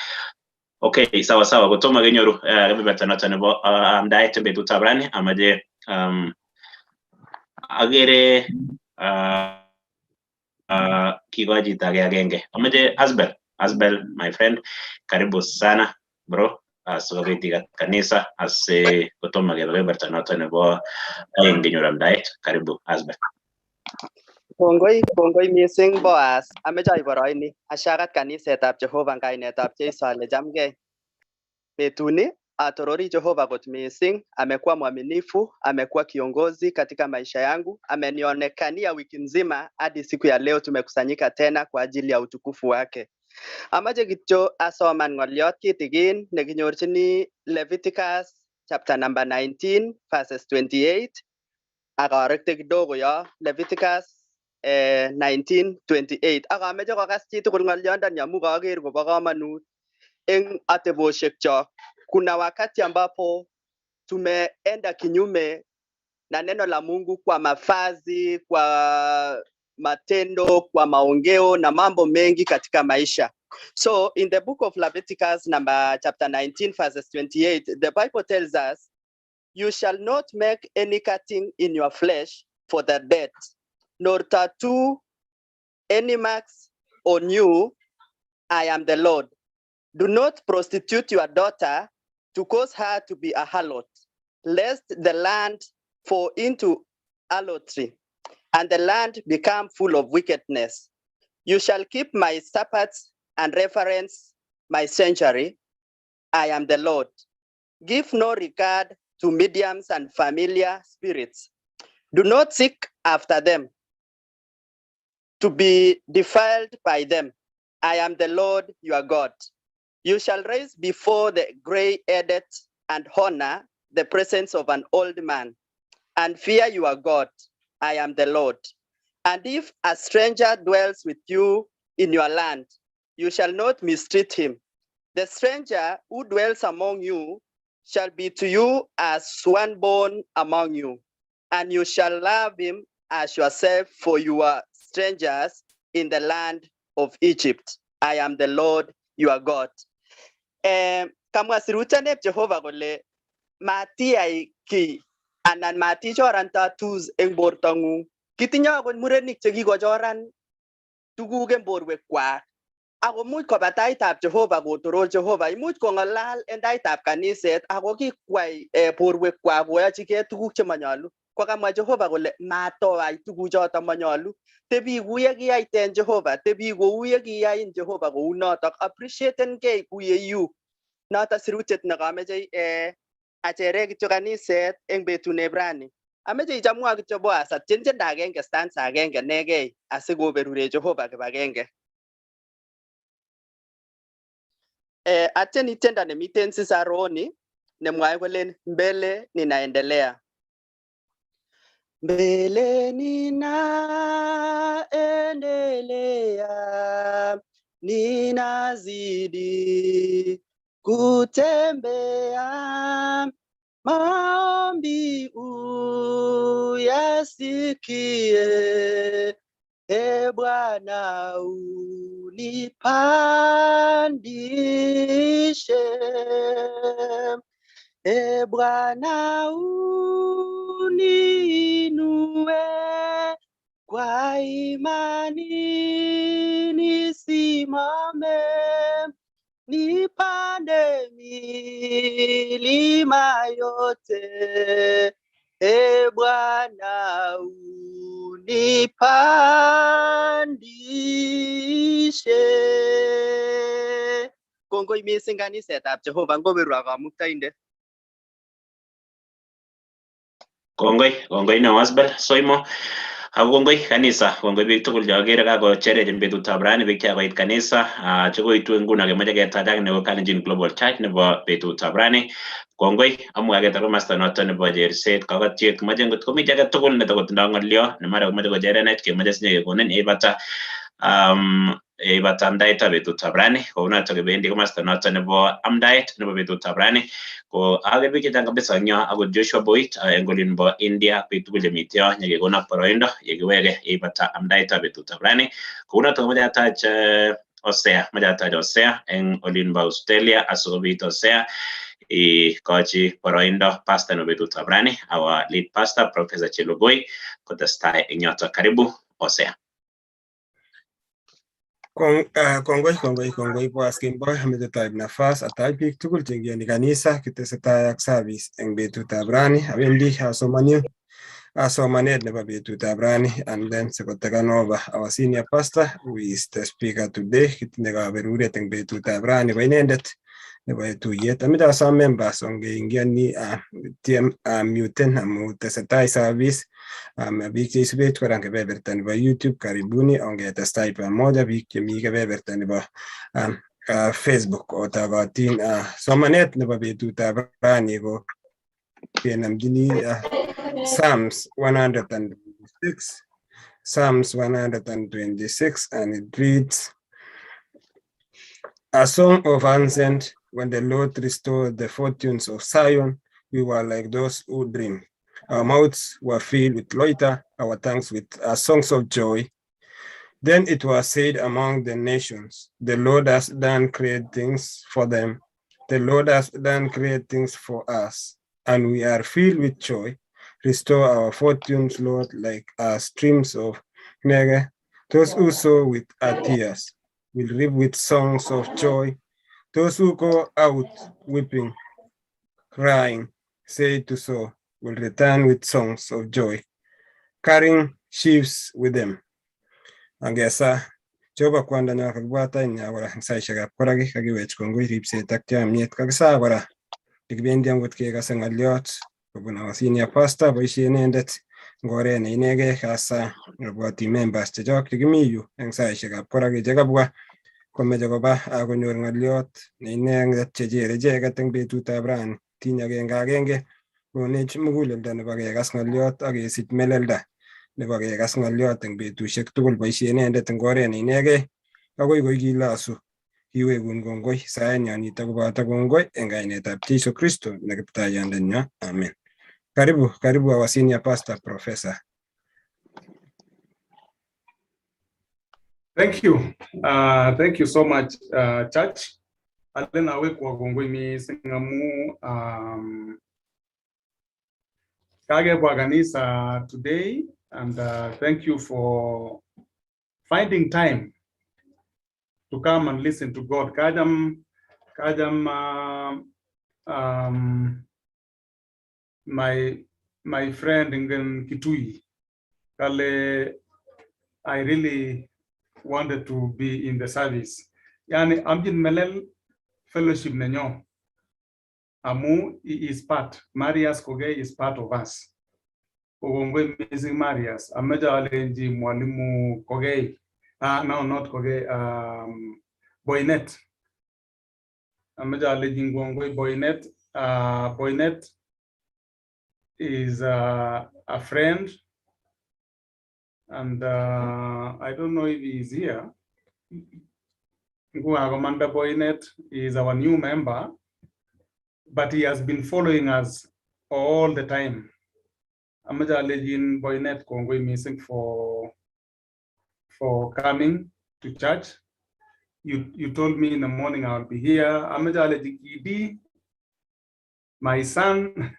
Okay, sawa sawa, kotomo kenyoru kebeberta noto nebo amdaet eng betutab rani, amache akere kikochi chito age agenge. Amache Asbel, Asbel my friend, karibu sana bro, sikobit ikat kanisa asi kotomo kebe kebeberta noto nebo aeng kenyor amdaet. Karibu Asbel. Kongoi, kongoi mising Boaz. Ameche aib boroini ashakat kanisetab Jehova eng kainetab Jeiso ale chamgei. Betuni Atorori Jehova kot missing, amekuwa mwaminifu, amekuwa kiongozi katika maisha yangu, amenionekania wiki nzima hadi siku ya leo tumekusanyika tena kwa ajili ya utukufu wake. Amache kityo asoman ng'olyot kitikin nekinyorchini Leviticus chapter number 19 verses 28 ak arekte kidogo yo Leviticus 19:28 ak ameche kokas chitugul ng'olyondoni amu kaker kobo komonut eng atebosiekchok. Kuna wakati ambapo tumeenda kinyume na neno la Mungu kwa mavazi, kwa matendo, kwa maongeo na mambo mengi katika maisha. So in the book of Leviticus number chapter 19 verses 28, the Bible tells us, "You shall not make any cutting in your flesh for the dead, nor tattoo any marks on you. I am the Lord. Do not prostitute your daughter to cause her to be a harlot, lest the land fall into harlotry, and the land become full of wickedness. You shall keep my Sabbaths and reverence my sanctuary. I am the Lord. Give no regard to mediums and familiar spirits. Do not seek after them to be defiled by them. I am the Lord your God. You shall raise before the gray-headed and honor the presence of an old man, and fear your God. I am the Lord. And if a stranger dwells with you in your land, you shall not mistreat him. The stranger who dwells among you shall be to you as one born among you, and you shall love him as yourself, for you are strangers in the land of Egypt. I am the Lord your God." Kamwa sirutanep Jehova kole matiyai kiy anan matichoran tattoos eng bortong'ung. Kitinye akot murenik chekikochoran tuguk eng borwekwak ako much koba taitab Jehova kotoror Jehova, imuch kong'alal en taitab kaniset ako kikwai borwekwak koyochigei tuguk chemanyolu. Ko kamwa Jehova kole matoai tuguchoto manyolu. Tebi kou ye kiyaiten Jehova, tebi kou ye kiyain Jehova kounotok, appreciatenkei kou ye iu. Noto sirutiet nekameche achere kityo kaniset eng betuneb rani. Ameche ichomwo kityo Boaz atyen tiendo agenge, stanza agenge nekei asikoberure Jehova kibagenge. Atyeni tiendo nemiten Sisaroni nemwae kolen "Mbele ninaendelea". Mbele ninaendelea, ninazidi kutembea, maombi uyasikie, e Bwana unipandishe. E Bwana uniinue, kwa imani nisimame, nipande milima yote, e Bwana unipandishe. Kongoi mising kanisetab Jehova, ngoberwa Kamuktaindet. Kongoi, kongoi neo Asbel Soimo. Ako kongoi kanisa, kongoi biik tugul cheokere kakocherech en betutab rani, biik chekakoit kanisa, chekoitu nguno kemoche ketachak nebo Kalenjin Global Church nebo betutab rani. Kongoi amu kaketar komasta noto nebo cherset, kokotiet, kimoche ngot komi chi agetugul netokotindoi ng'olyo nemara komoche kocherenech, kemoche sinyekekonin yeibata yeibata amdaetab betutab rani. Kounoto kebendi komasta noto nebo amdaet nebo betutab rani. Ko aker biik chechang kabisa eng yo, akot Joshua Boit eng olinbo India, biik tugul chemite yo nyekekonok boroindo yekiweke yeibata amdaetab betutab rani. Kounoto komoche atach Hosea, moche atach Hosea eng olinbo Australia asikobit Hosea ikochi boroindo pastor nebo betutab rani, our lead pastor Professor Chelugui, kotestai eng yoto. Karibu Hosea. Kongoi, kongoi, kongoi Boaz Kemboi. Ameche taib nafas atach biik tugul cheingioni kanisa kitesetai ak service eng betutab rani. Awendi asomani asomanet nebo betutab rani and then sikotaken over our senior pastor who is the speaker today. Kitinye kaberuret eng betutab rani ko inendet. Nebo tuyet. Amache asom members ongeingiani tiem muten amu tesetai service. Biik cheisubech kora en kebeberta nebo YouTube, karibuni, ongetestai pamoja. Biik chemi kebeberta nebo Facebook, otokotin somanet nebo betutab rani ko kenomchini Psalms 126, Psalms 126, and it reads, "A song of ascent. When the Lord restored the fortunes of Zion, we were like those who dream. Our mouths were filled with laughter, our tongues with songs of joy. Then it was said among the nations, 'The Lord has done great things for them. The Lord has done great things for us, and we are filled with joy. Restore our fortunes, Lord, like streams of Nege. Those who sow with tears will reap with songs of joy. Those who go out weeping, crying, say to sow, will return with songs of joy, carrying sheaves with them." Angesa Jehova kwandanyo kakibwata inya kora eng saishekab koraki, kakiwech kongoi ripset ak chomyet. Kakisaa kora yekibendi angot kekase ng'olyot kobun our senior pastor, boisie inendet eng oret ne inegei. Hasa abwoti members chechok chekimi yu eng saishekab koraki chekabwa komeche koba konyor ng'olyot ne inendet chechere icheket eng betutab rani. Tiny agenge agenge, konech muguleldo nebo kekas ng'olyot ak kesich melelda nebo kekas ng'olyot eng betusiek tugul. Boisie inendet eng oret ne inegei akoi koikilosu. Kiwekun kongoi saenyo nito koboto kongoi eng kainetab Jesu Kristo ne kiptayondenyo, amen. Karibu, karibu our senior pastor, professor. Thank you. Thank you so much, church. Alen awekwa kongoi mising amu kakebwa kanisa today, and thank you for finding time to come and listen to God. Kajam, kajam my friend Ngen Kitui, kale I really wanted to be in the service. Yani amjin melel fellowship nenyo. Amu he is part, Marius Kogei is part of us. Kongoi mising Marius. Ameja alenji mwalimu Kogei. No, not Kogei, Boynet. Ameja alenji ngongoi Boynet. Boynet is a friend, and I don't know if he is here. Commander Boynet is our new member, but he has been following us all the time. Amaja alejin Boynet kongoi mising for coming to church. You told me in the morning I'll be here. Amaja aleji Kidi, my son,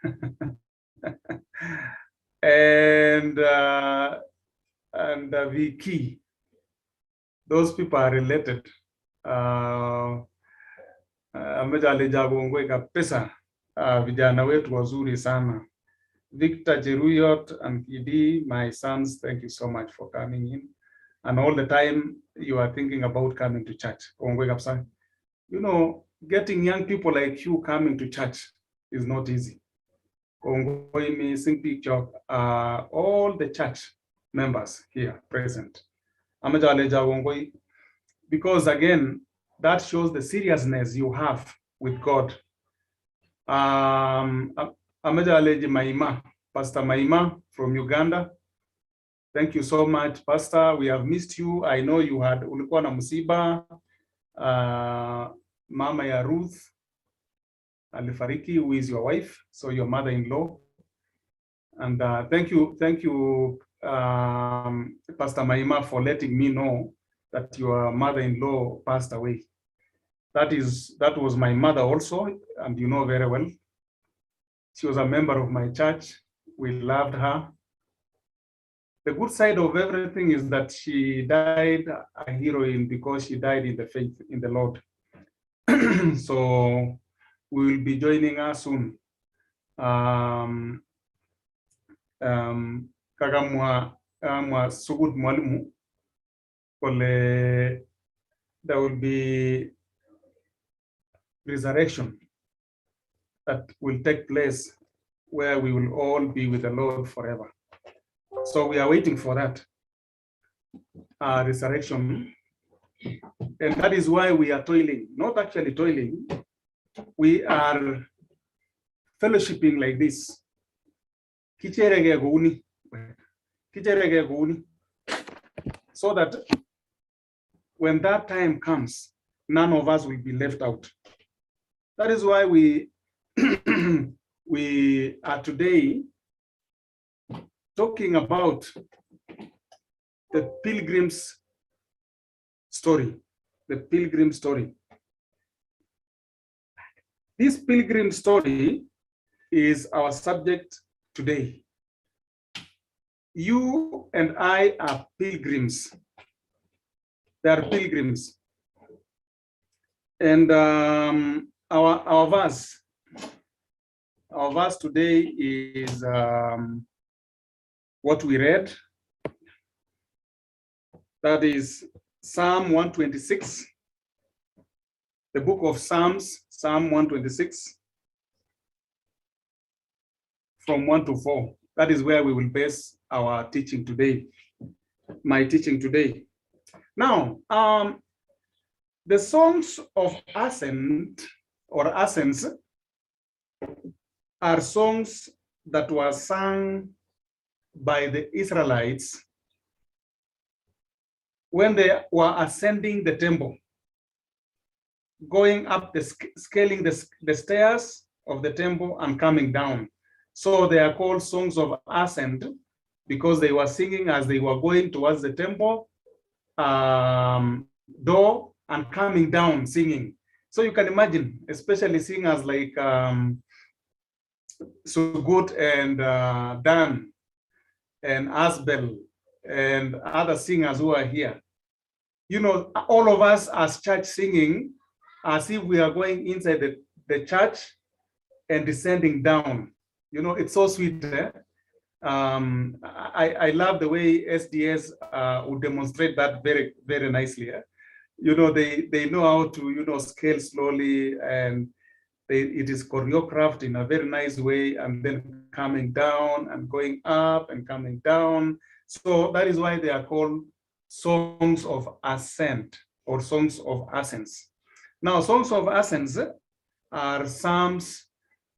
and Vicky. Those people are related. Amaja aleja kongoi kabisa. Vijana wetu wazuri sana. Victor Jeruyot and Kidi, my sons, thank you so much for coming in. And all the time you are thinking about coming to church. Kongoi kabisa. You know, getting young people like you coming to church is not easy. Kongoi mising picture, all the church members here present. Amaja aleja kongoi, because again, that shows the seriousness you have with God. Amaja aleji Maima, Pastor Maima from Uganda. Thank you so much, Pastor. We have missed you. I know you had ulikuwa na msiba. Mama ya Ruth alifariki, who is your wife, so your mother-in-law. And thank you, Pastor Maima, for letting me know that your mother-in-law passed away. That was my mother also, and you know very well. She was a member of my church. We loved her. The good side of everything is that she died a heroine because she died in the faith in the Lord. So we will be joining her soon. Kakamwa Sugut Mwalimu, kole there will be resurrection that will take place where we will all be with the Lord forever. So we are waiting for that resurrection. And that is why we are toiling, not actually toiling. We are fellowshipping like this. Kicherege kouni. Kicherege kouni. So that when that time comes, none of us will be left out. That is why we are today talking about the pilgrim's story, the pilgrim story. This pilgrim story is our subject today. You and I are pilgrims. They are pilgrims. And our verse today is what we read. That is Psalm 126, the book of Psalms, Psalm 126, from 1 to 4. That is where we will base our teaching today, my teaching today. Now, the songs of ascent or ascents are songs that were sung by the Israelites when they were ascending the temple, going up scaling the stairs of the temple and coming down. So they are called songs of ascent because they were singing as they were going towards the temple door and coming down singing. So you can imagine, especially singers like Sugut and Dan and Asbel and other singers who are here. All of us as church singing as if we are going inside the church and descending down. It's so sweet. Eh? I love the way SDS would demonstrate that very, very nicely. Eh? They know how to scale slowly, and it is choreographed in a very nice way, and then coming down and going up and coming down. So that is why they are called songs of ascent or songs of ascents. Now, songs of ascents are Psalms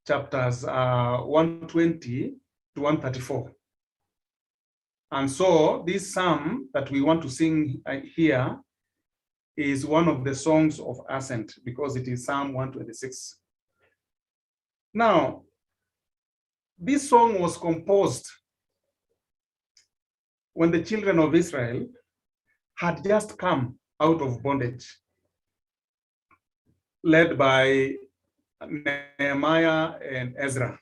chapters 120 to 134. And so this psalm that we want to sing here is one of the songs of ascent because it is Psalm 126. Now, this song was composed when the children of Israel had just come out of bondage, led by Nehemiah and Ezra.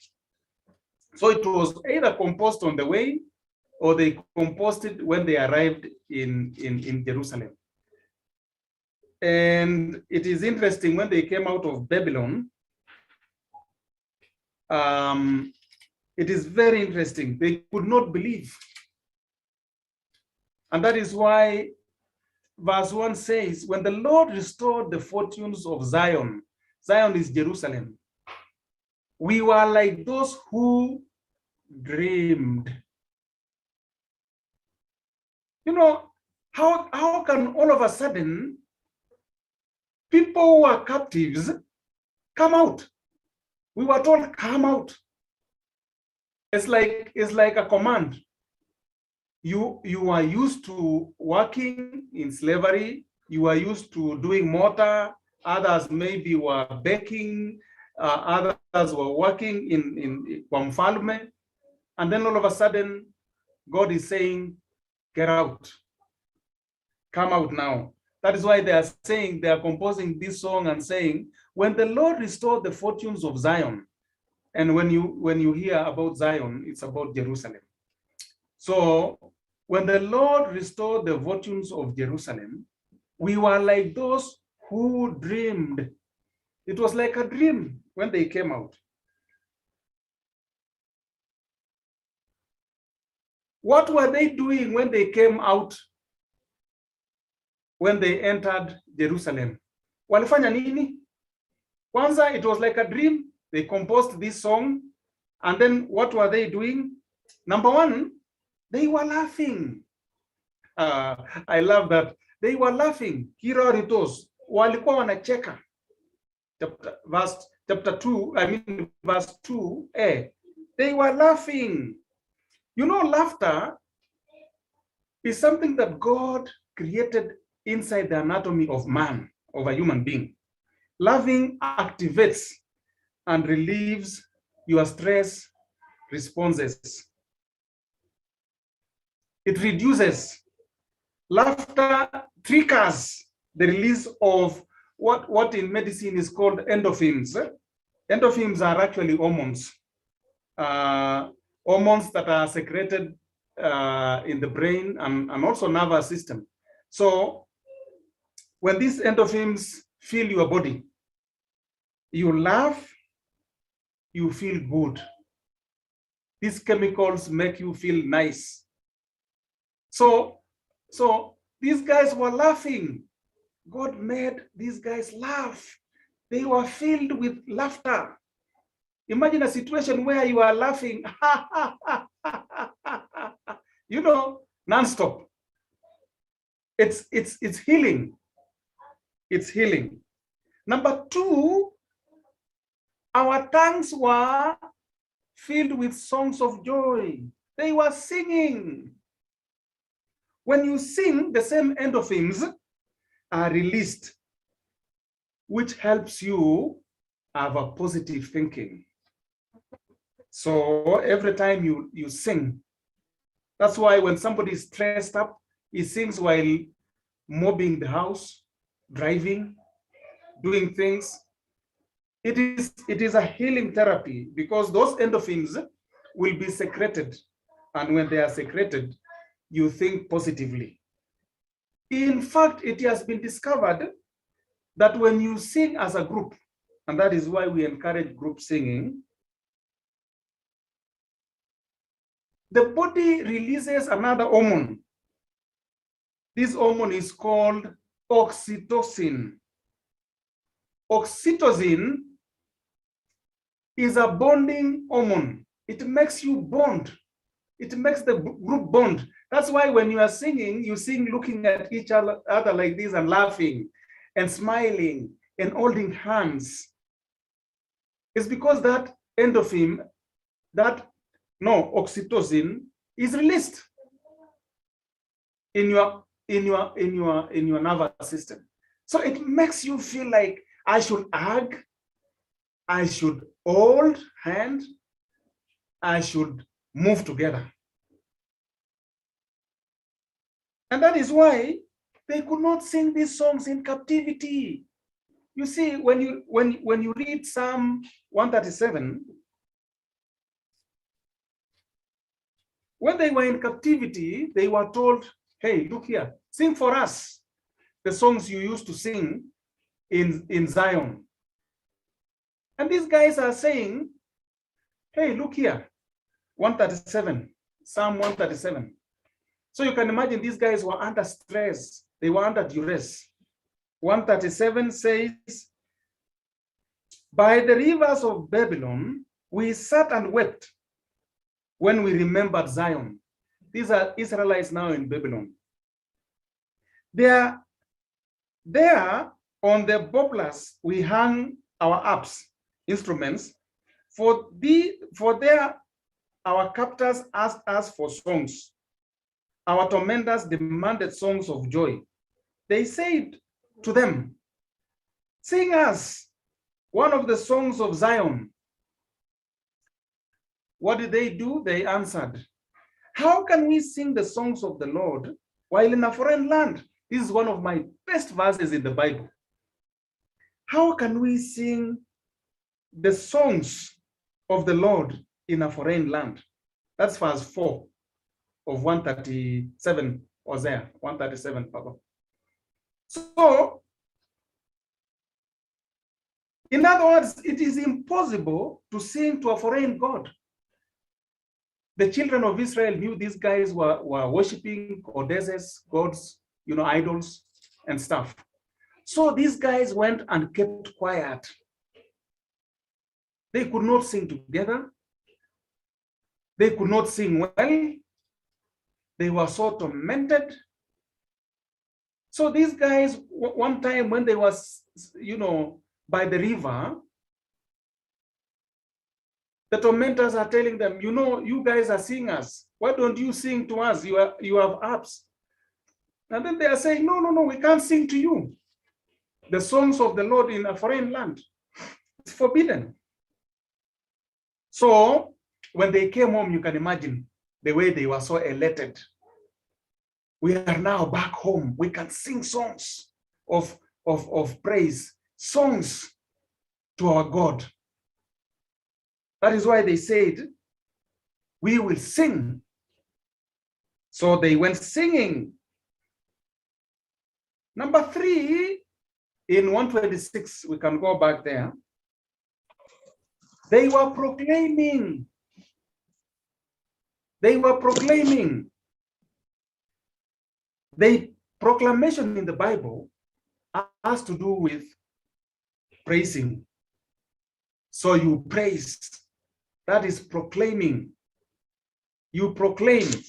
So it was either composed on the way or they composed it when they arrived in Jerusalem. And it is interesting, when they came out of Babylon, it is very interesting. They could not believe. And that is why verse 1 says, when the Lord restored the fortunes of Zion, Zion is Jerusalem, we were like those who dreamed. How can all of a sudden people who are captives come out? We were told, come out. It's like a command. You are used to working in slavery. You are used to doing mortar. Others maybe were baking. Others were working in kwa mfalme. And then all of a sudden, God is saying, get out. Come out now. That is why they are saying, they are composing this song and saying, when the Lord restored the fortunes of Zion, and when you hear about Zion, it's about Jerusalem. So when the Lord restored the fortunes of Jerusalem, we were like those who dreamed. It was like a dream when they came out. What were they doing when they came out? When they entered Jerusalem? Walifanya nini? Kwanza, it was like a dream. They composed this song. And then what were they doing? Number one, they were laughing. I love that. They were laughing. Kiroritos. Walikuwa wanacheka. Chapter 2, I mean verse 2a. They were laughing. You know, laughter is something that God created inside the anatomy of man, of a human being. Laughing activates and relieves your stress responses. It reduces. Laughter triggers the release of what in medicine is called endorphins. Endorphins are actually hormones. Hormones that are secreted in the brain and also nervous system. So when these endorphins fill your body, you laugh, you feel good. These chemicals make you feel nice. So these guys were laughing. God made these guys laugh. They were filled with laughter. Imagine a situation where you are laughing, you know, nonstop. It's healing. It's healing. Number two, our tongues were filled with songs of joy. They were singing. When you sing, the same endorphins are released, which helps you have a positive thinking. So every time you sing, that's why when somebody is stressed up, he sings while mopping the house, driving, doing things. It is a healing therapy because those endorphins will be secreted. And when they are secreted, you think positively. In fact, it has been discovered that when you sing as a group, and that is why we encourage group singing, the body releases another hormone. This hormone is called oxytocin. Oxytocin is a bonding hormone. It makes you bond. It makes the group bond. That's why when you are singing, you sing looking at each other like this and laughing and smiling and holding hands. It's because that endorphin, oxytocin is released in your nervous system. So it makes you feel like I should hug, I should hold hand, I should move together. And that is why they could not sing these songs in captivity. You see, when you read Psalm 137, when they were in captivity, they were told, hey, look here, sing for us the songs you used to sing in Zion. And these guys are saying, hey, look here, 137, Psalm 137. So you can imagine these guys were under stress. They were under duress. 137 says, by the rivers of Babylon, we sat and wept when we remembered Zion. These are Israelites now in Babylon. There on the poplars, we hung our harps, instruments, for there our captors asked us for songs. Our tormentors demanded songs of joy. They said to them, sing us one of the songs of Zion. What did they do? They answered, how can we sing the songs of the Lord while in a foreign land? This is one of my best verses in the Bible. How can we sing the songs of the Lord in a foreign land? That's verse 4 of 137, Hosea, 137, Papa. So, in other words, it is impossible to sing to a foreign God. The children of Israel knew these guys were worshiping goddesses, gods, you know, idols and stuff. So these guys went and kept quiet. They could not sing together. They could not sing well. They were so tormented. So these guys, one time when they was, by the river, the tormentors are telling them, you guys are singers. Why don't you sing to us? You have harps. And then they are saying, no, no, no, we can't sing to you the songs of the Lord in a foreign land. It's forbidden. So when they came home, you can imagine the way they were so elated. We are now back home. We can sing songs of praise, songs to our God. That is why they said, we will sing. So they went singing. Number 3, in 126, we can go back there. They were proclaiming. They were proclaiming. The proclamation in the Bible has to do with praising. So you praise. That is proclaiming. You proclaim. You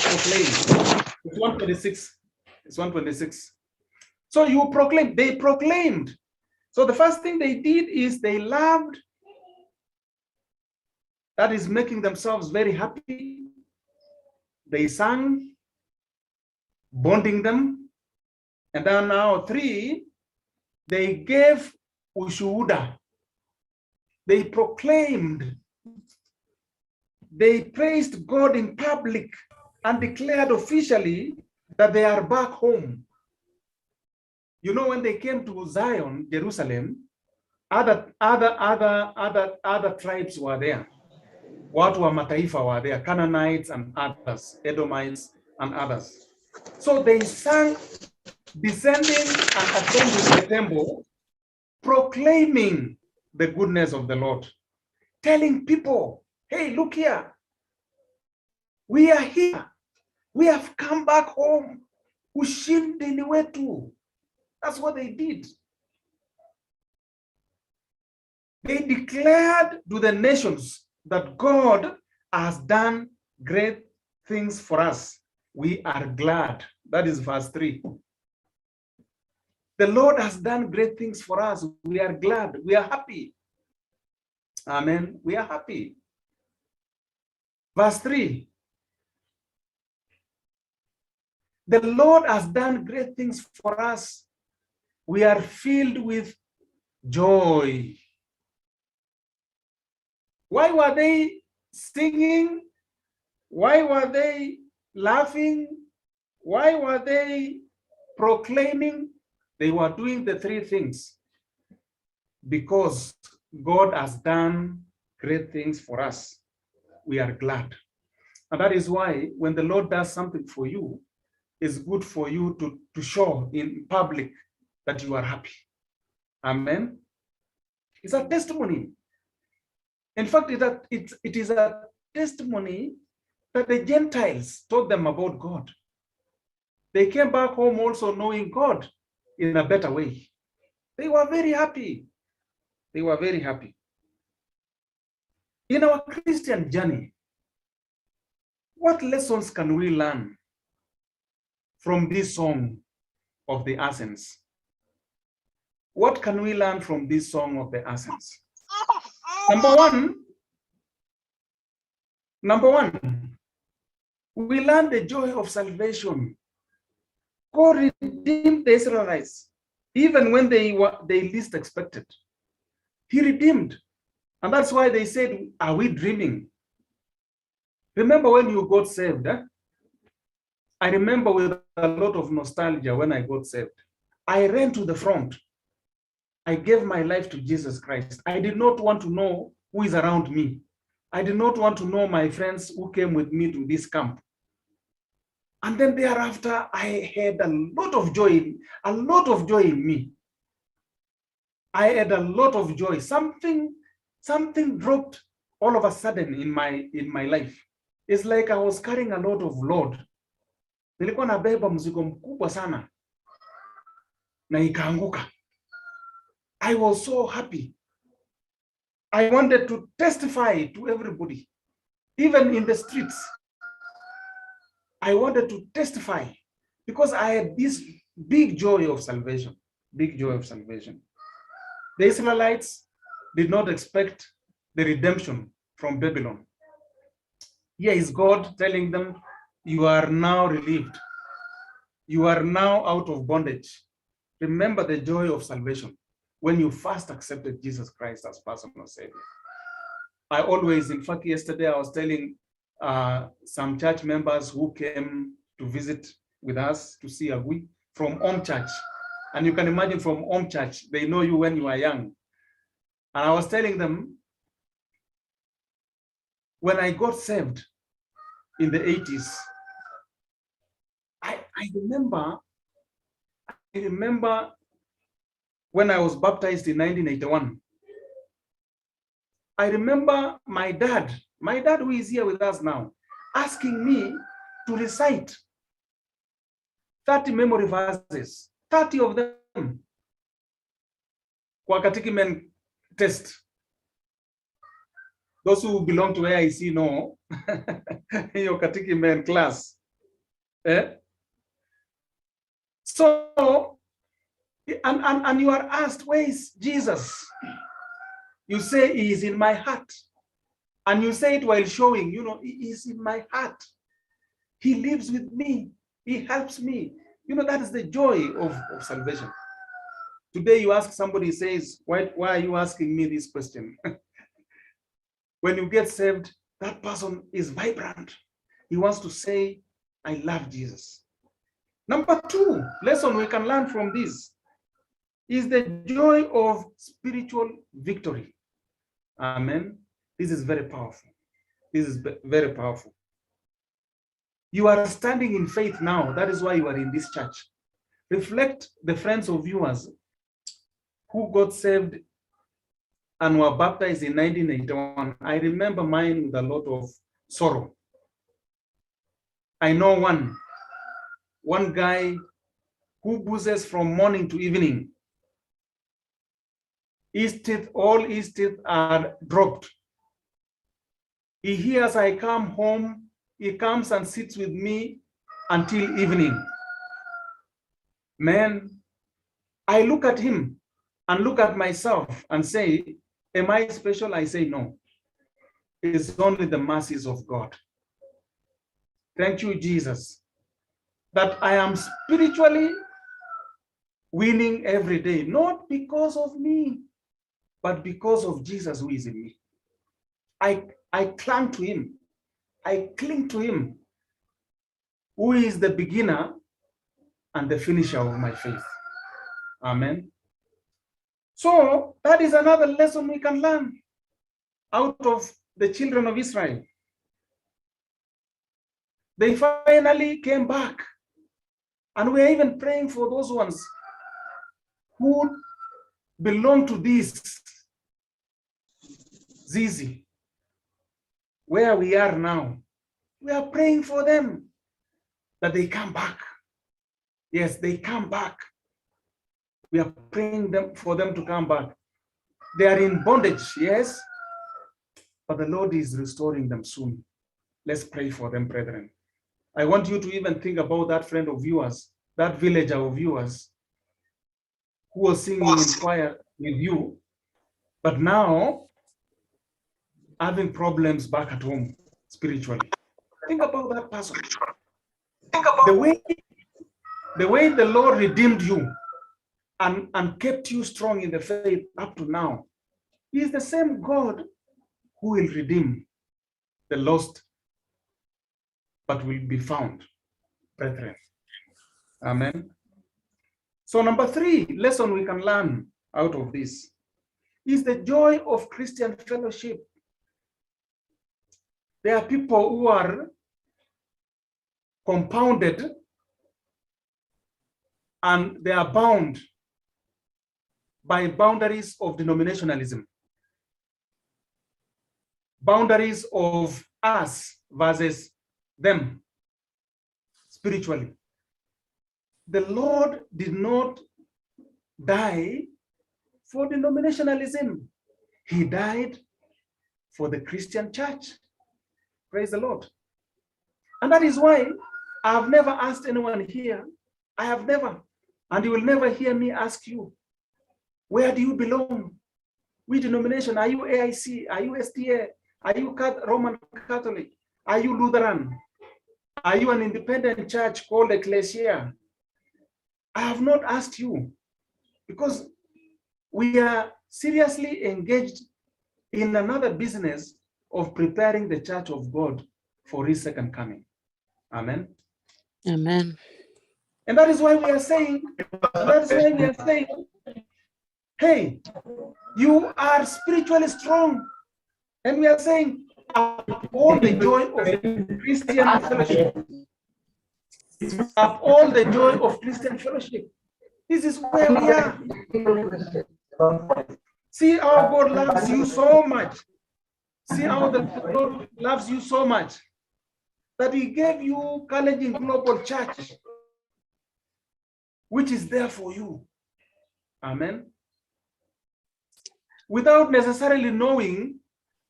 proclaim. It's 126. It's 126. So you proclaim. They proclaimed. So the first thing they did is they loved. That is making themselves very happy. They sang, bonding them. And then now 3, they gave ushuhuda. They proclaimed. They praised God in public and declared officially that they are back home. You know, when they came to Zion, Jerusalem, other tribes were there. Watu wa mataifa were there, Canaanites and others, Edomites and others. So they sang, descending and ascending the temple, proclaiming the goodness of the Lord, telling people, hey, look here. We are here. We have come back home. Ushindi ni wetu. That's what they did. They declared to the nations that God has done great things for us. We are glad. That is verse 3. The Lord has done great things for us. We are glad. We are happy. Amen. We are happy. Verse 3. The Lord has done great things for us. We are filled with joy. Why were they singing? Why were they laughing? Why were they proclaiming? They were doing the three things because God has done great things for us. We are glad. And that is why when the Lord does something for you, it's good for you to show in public that you are happy. Amen. It's a testimony. In fact, it is a testimony that the Gentiles taught them about God. They came back home also knowing God in a better way. They were very happy. They were very happy. In our Christian journey, what lessons can we learn from this song of the Ascents? What can we learn from this song of the Ascents? Number one, we learn the joy of salvation. God redeemed the Israelites, even when they were they least expected. He redeemed. And that's why they said, are we dreaming? Remember when you got saved? Eh? I remember with a lot of nostalgia when I got saved. I ran to the front. I gave my life to Jesus Christ. I did not want to know who is around me. I did not want to know my friends who came with me to this camp. And then thereafter, I had a lot of joy, a lot of joy in me. I had a lot of joy. Something dropped all of a sudden in my life. It's like I was carrying a lot of load. Nilikuwa nabeba mzigo mkubwa sana na ikaanguka. I was so happy. I wanted to testify to everybody, even in the streets. I wanted to testify because I had this big joy of salvation, big joy of salvation. The Israelites did not expect the redemption from Babylon. Here is God telling them, you are now relieved. You are now out of bondage. Remember the joy of salvation when you first accepted Jesus Christ as personal Savior. I always, in fact, yesterday I was telling some church members who came to visit with us to see Agui from Om Church. And you can imagine from Om Church, they know you when you are young. And I was telling them, when I got saved in the 80s, I remember when I was baptized in 1981. I remember my dad who is here with us now, asking me to recite 30 memory verses, 30 of them, kwa catechumen test. Those who belong to AIC know your catechumen class. Eh? So, and you are asked, "Where is Jesus?" You say, "He is in my heart." And you say it while showing, "He is in my heart. He lives with me. He helps me." That is the joy of salvation. Today you ask somebody, says, Why are you asking me this question?" When you get saved, that person is vibrant. He wants to say, "I love Jesus." Number two lesson we can learn from this is the joy of spiritual victory. Amen. This is very powerful. This is very powerful. You are standing in faith now. That is why you are in this church. Reflect the friends of yours who got saved and were baptized in 1981. I remember mine with a lot of sorrow. I know one guy who boozes from morning to evening. His teeth, all his teeth are dropped. He hears I come home, he comes and sits with me until evening. Man, I look at him and look at myself and say, "Am I special?" I say no. It's only the mercies of God. Thank you, Jesus, that I am spiritually winning every day, not because of me, but because of Jesus who is in me. I clung to him. I cling to him, who is the beginner and the finisher of my faith. Amen. So that is another lesson we can learn out of the children of Israel. They finally came back. And we are even praying for those ones who belong to this Zizi, where we are now. We are praying for them that they come back. Yes, they come back. We are praying them for them to come back. They are in bondage, yes, but the Lord is restoring them soon. Let's pray for them, brethren. I want you to even think about that friend of yours, that villager of yours, who was singing in choir with you, but now having problems back at home spiritually. Think about that person. Think about the way the Lord redeemed you and kept you strong in the faith up to now. He is the same God who will redeem the lost, but will be found, brethren. Amen. So number three lesson we can learn out of this is the joy of Christian fellowship. There are people who are compounded and they are bound by boundaries of denominationalism, boundaries of us versus them spiritually. The Lord did not die for denominationalism. He died for the Christian church. Praise the Lord. And that is why I've never asked anyone here. I have never, and you will never hear me ask you, where do you belong? Which denomination? Are you AIC? Are you SDA? Are you Roman Catholic? Are you Lutheran? Are you an independent church called Ecclesia? I have not asked you because we are seriously engaged in another business of preparing the church of God for his second coming. Amen. Amen. And that is why we are saying, hey, you are spiritually strong. And we are saying, all the joy of Christian fellowship. Of all the joy of Christian fellowship. This is where we are. See how God loves you so much. See how the Lord loves you so much that he gave you Kalenjin Global Church, which is there for you. Amen. Without necessarily knowing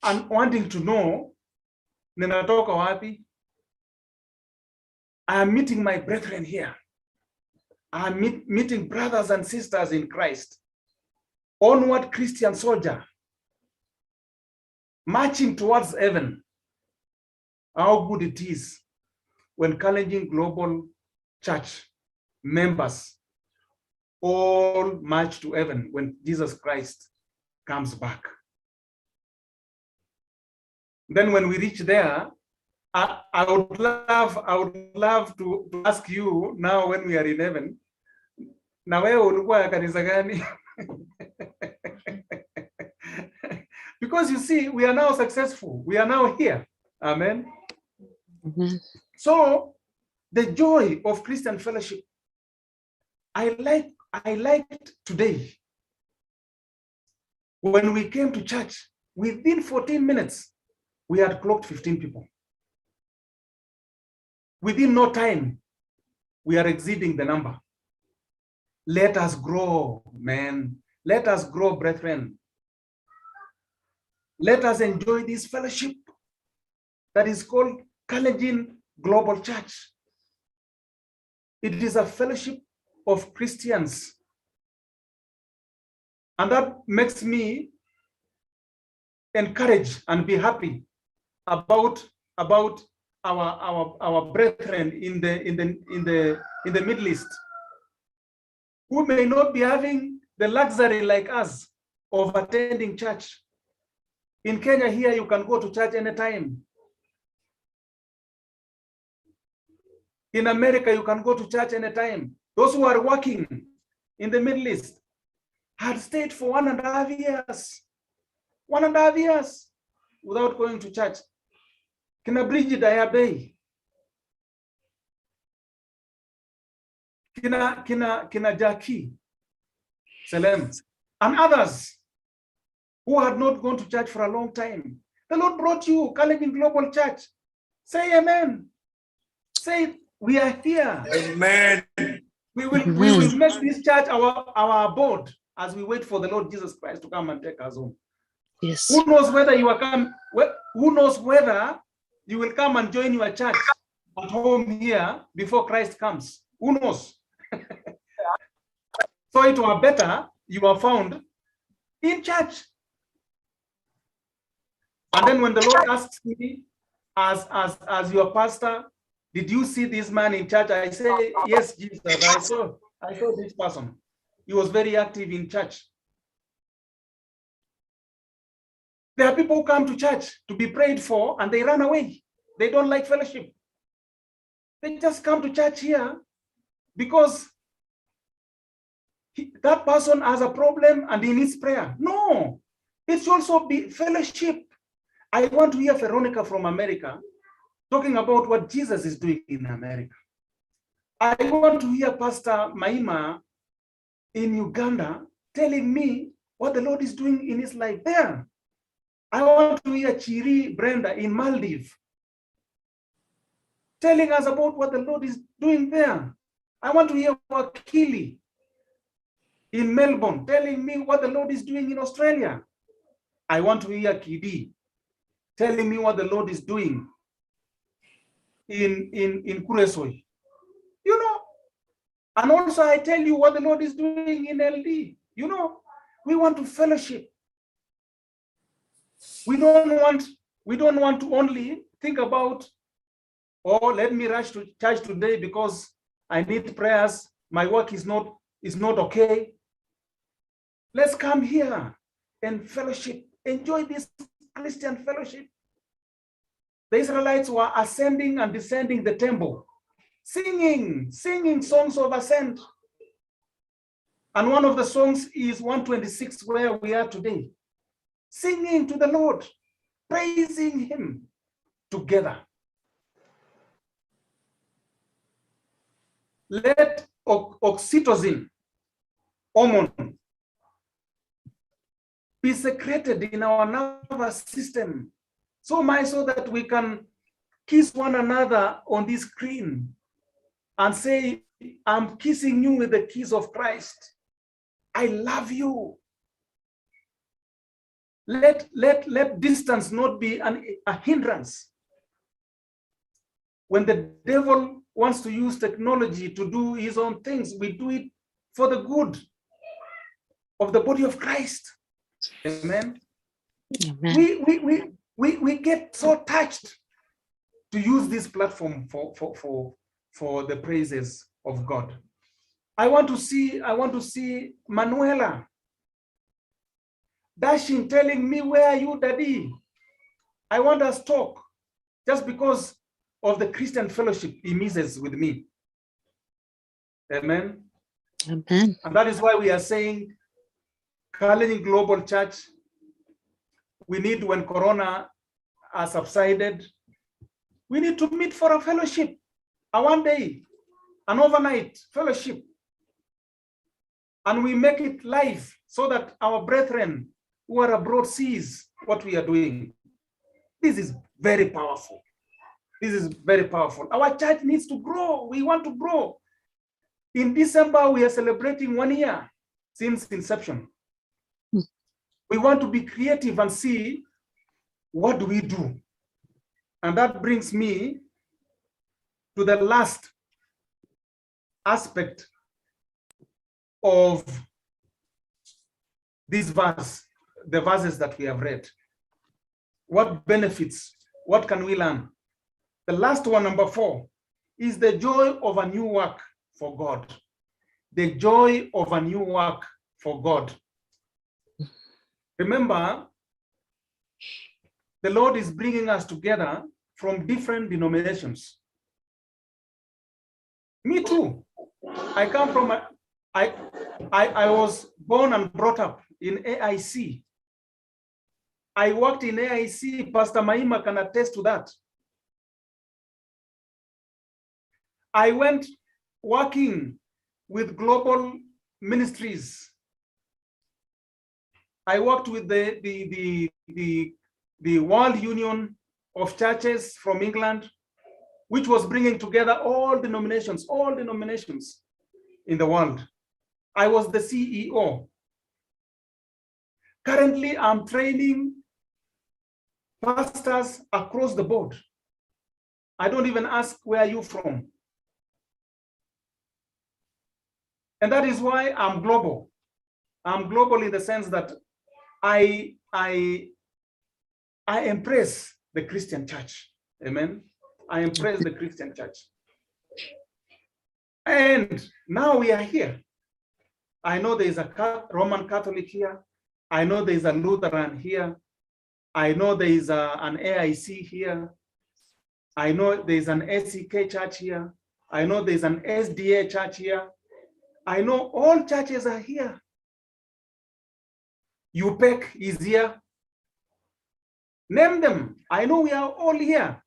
and wanting to know, ninatoka wapi? I am meeting my brethren here. I am meeting brothers and sisters in Christ. Onward Christian soldier, marching towards heaven. How good it is when Kalenjin Global Church members all march to heaven when Jesus Christ comes back. Then when we reach there, I would love to ask you now when we are in heaven, na wewe ulikuwa kanisa gani? Because you see, we are now successful. We are now here. Amen. Mm-hmm. So the joy of Christian fellowship, I liked today. When we came to church, within 14 minutes, we had clocked 15 people. Within no time, we are exceeding the number. Let us grow, man. Let us grow, brethren. Let us enjoy this fellowship that is called Kalenjin Global Church. It is a fellowship of Christians. And that makes me encourage and be happy about our brethren in the Middle East, who may not be having the luxury like us of attending church. In Kenya here, you can go to church anytime. In America, you can go to church anytime. Those who are working in the Middle East had stayed for 1.5 years, 1.5 years without going to church. Kina Bridget Ayabei, kina Jackie Selem, and others who had not gone to church for a long time. The Lord brought you, Kalenjin Global Church. Say amen. Say, we are here. Amen. We will make this church our abode as we wait for the Lord Jesus Christ to come and take us home. Yes. Who knows whether you are come? Who knows whether you will come and join your church at home here before Christ comes? Who knows? So it were better you are found in church. And then when the Lord asks me, as your pastor, did you see this man in church? I say, yes, Jesus, I saw this person. He was very active in church. There are people who come to church to be prayed for and they run away. They don't like fellowship. They just come to church here because that person has a problem and he needs prayer. No, it should also be fellowship. I want to hear Veronica from America talking about what Jesus is doing in America. I want to hear Pastor Maima in Uganda telling me what the Lord is doing in his life there. I want to hear Chiri Brenda in Maldives telling us about what the Lord is doing there. I want to hear Wakili in Melbourne telling me what the Lord is doing in Australia. I want to hear Kidi telling me what the Lord is doing in Kuresoi. You know, and also I tell you what the Lord is doing in LD. You know, we want to fellowship. We don't want to only think about, oh, let me rush to church today because I need prayers. My work is not okay. Let's come here and fellowship. Enjoy this Christian fellowship. The Israelites were ascending and descending the temple, singing songs of ascent. And one of the songs is 126, where we are today. Singing to the Lord, praising him together. Let oxytocin hormone be secreted in our nervous system, so much so that we can kiss one another on this screen and say, I'm kissing you with the kiss of Christ. I love you. Let distance not be a hindrance. When the devil wants to use technology to do his own things, we do it for the good of the body of Christ. Amen. Amen. We get so touched to use this platform for the praises of God. I want to see Manuela dashing, telling me, where are you, Daddy? I want us talk, just because of the Christian fellowship he misses with me. Amen. Amen. And that is why we are saying, Kalenjin Global Church, we need, when Corona has subsided, we need to meet for a fellowship, a one day, an overnight fellowship. And we make it live so that our brethren who are abroad sees what we are doing. This is very powerful. This is very powerful. Our church needs to grow. We want to grow. In December, we are celebrating 1 year since inception. We want to be creative and see what do we do. And that brings me to the last aspect of this verse, the verses that we have read. What benefits, what can we learn? The last one, number 4, is the joy of a new work for God. The joy of a new work for God. Remember, the Lord is bringing us together from different denominations. Me too. I come from, I was born and brought up in AIC. I worked in AIC. Pastor Maima can attest to that. I went working with global ministries. I worked with the World Union of Churches from England, which was bringing together all denominations in the world. I was the CEO. Currently, I'm training pastors across the board. I don't even ask where are you from. And that is why I'm global. I'm global in the sense that I embrace the Christian church. Amen. I embrace the Christian church. And now we are here. I know there is a Roman Catholic here. I know there is a Lutheran here. I know there is an AIC here. I know there is an SEK church here. I know there is an SDA church here. I know all churches are here. UPEC is here. Name them. I know we are all here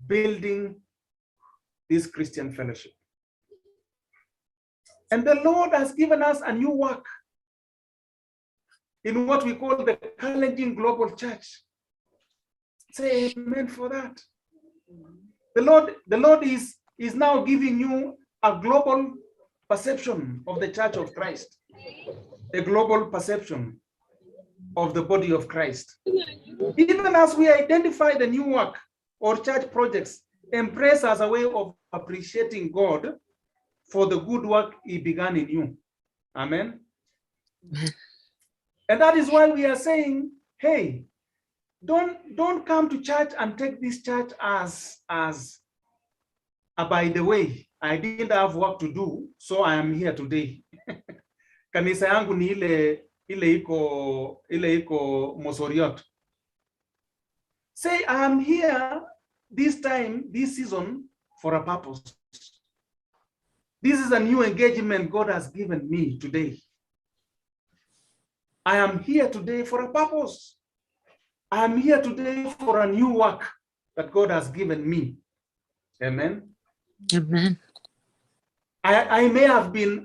building this Christian fellowship. And the Lord has given us a new work in what we call the Kalenjin Global Church. Say amen for that. The Lord is now giving you a global perception of the Church of Christ. A global perception. of the body of Christ. Even as we identify the new work or church projects, embrace as a way of appreciating God for the good work he began in you. Amen. Amen. And that is why we are saying, hey, don't come to church and take this church as by the way, I didn't have work to do, so I am here today. Kanisa yangu ni ile iko Mosoriot. Say, I am here this time, this season, for a purpose. This is a new engagement God has given me today. I am here today for a purpose. I am here today for a new work that God has given me. Amen. Amen. I may have been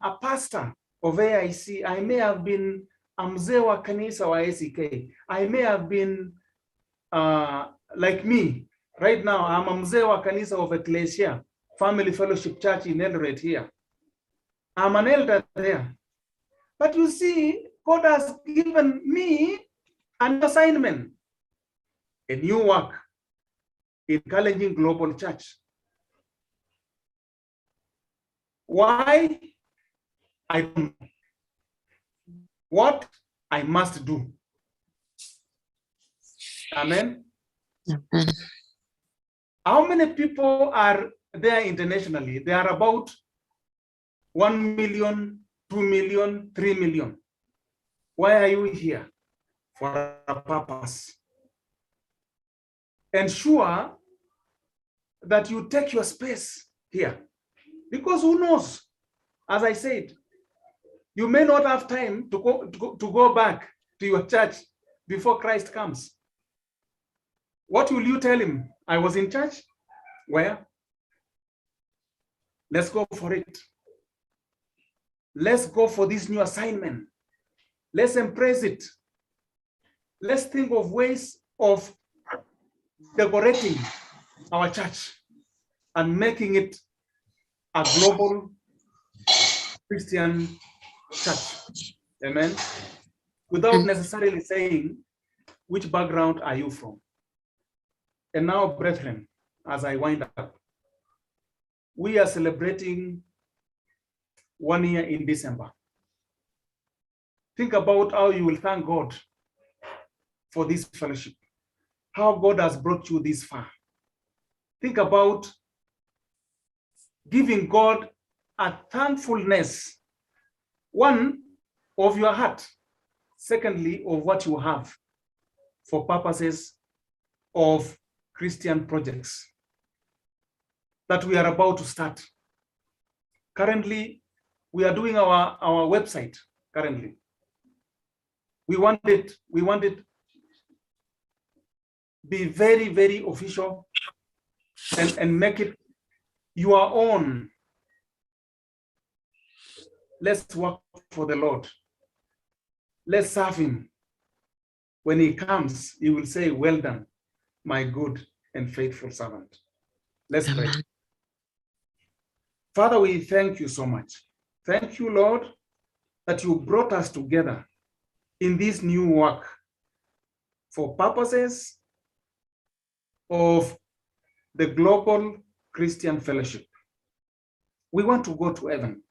a pastor of AIC. I may have been a mzee wa kanisa wa ACK. I may have been like me right now. I'm a mzee wa kanisa of Ecclesia Family Fellowship Church in Eldoret here. I'm an elder there. But you see, God has given me an assignment, a new work in Kalenjin Global Church. Why? I don't know. What I must do. Amen. Amen. How many people are there internationally? They are about 1 million, 2 million, 3 million. Why are you here? For a purpose. Ensure that you take your space here. Because who knows? As I said, you may not have time to go back to your church before Christ comes. What will you tell him? I was in church? Where? Let's go for it. Let's go for this new assignment. Let's embrace it. Let's think of ways of decorating our church and making it a global Christian church. Amen. Without necessarily saying which background are you from. And now, brethren, as I wind up, we are celebrating 1 year in December. Think about how you will thank God for this fellowship, how God has brought you this far. Think about giving God a thankfulness, one, of your heart, secondly, of what you have for purposes of Christian projects that we are about to start. Currently, we are doing our website currently. We want it be very, very official and make it your own. Let's work for the Lord. Let's serve him. When he comes, he will say, well done, my good and faithful servant. Let's pray. Amen. Father, we thank you so much. Thank you, Lord, that you brought us together in this new work for purposes of the Global Christian Fellowship. We want to go to heaven.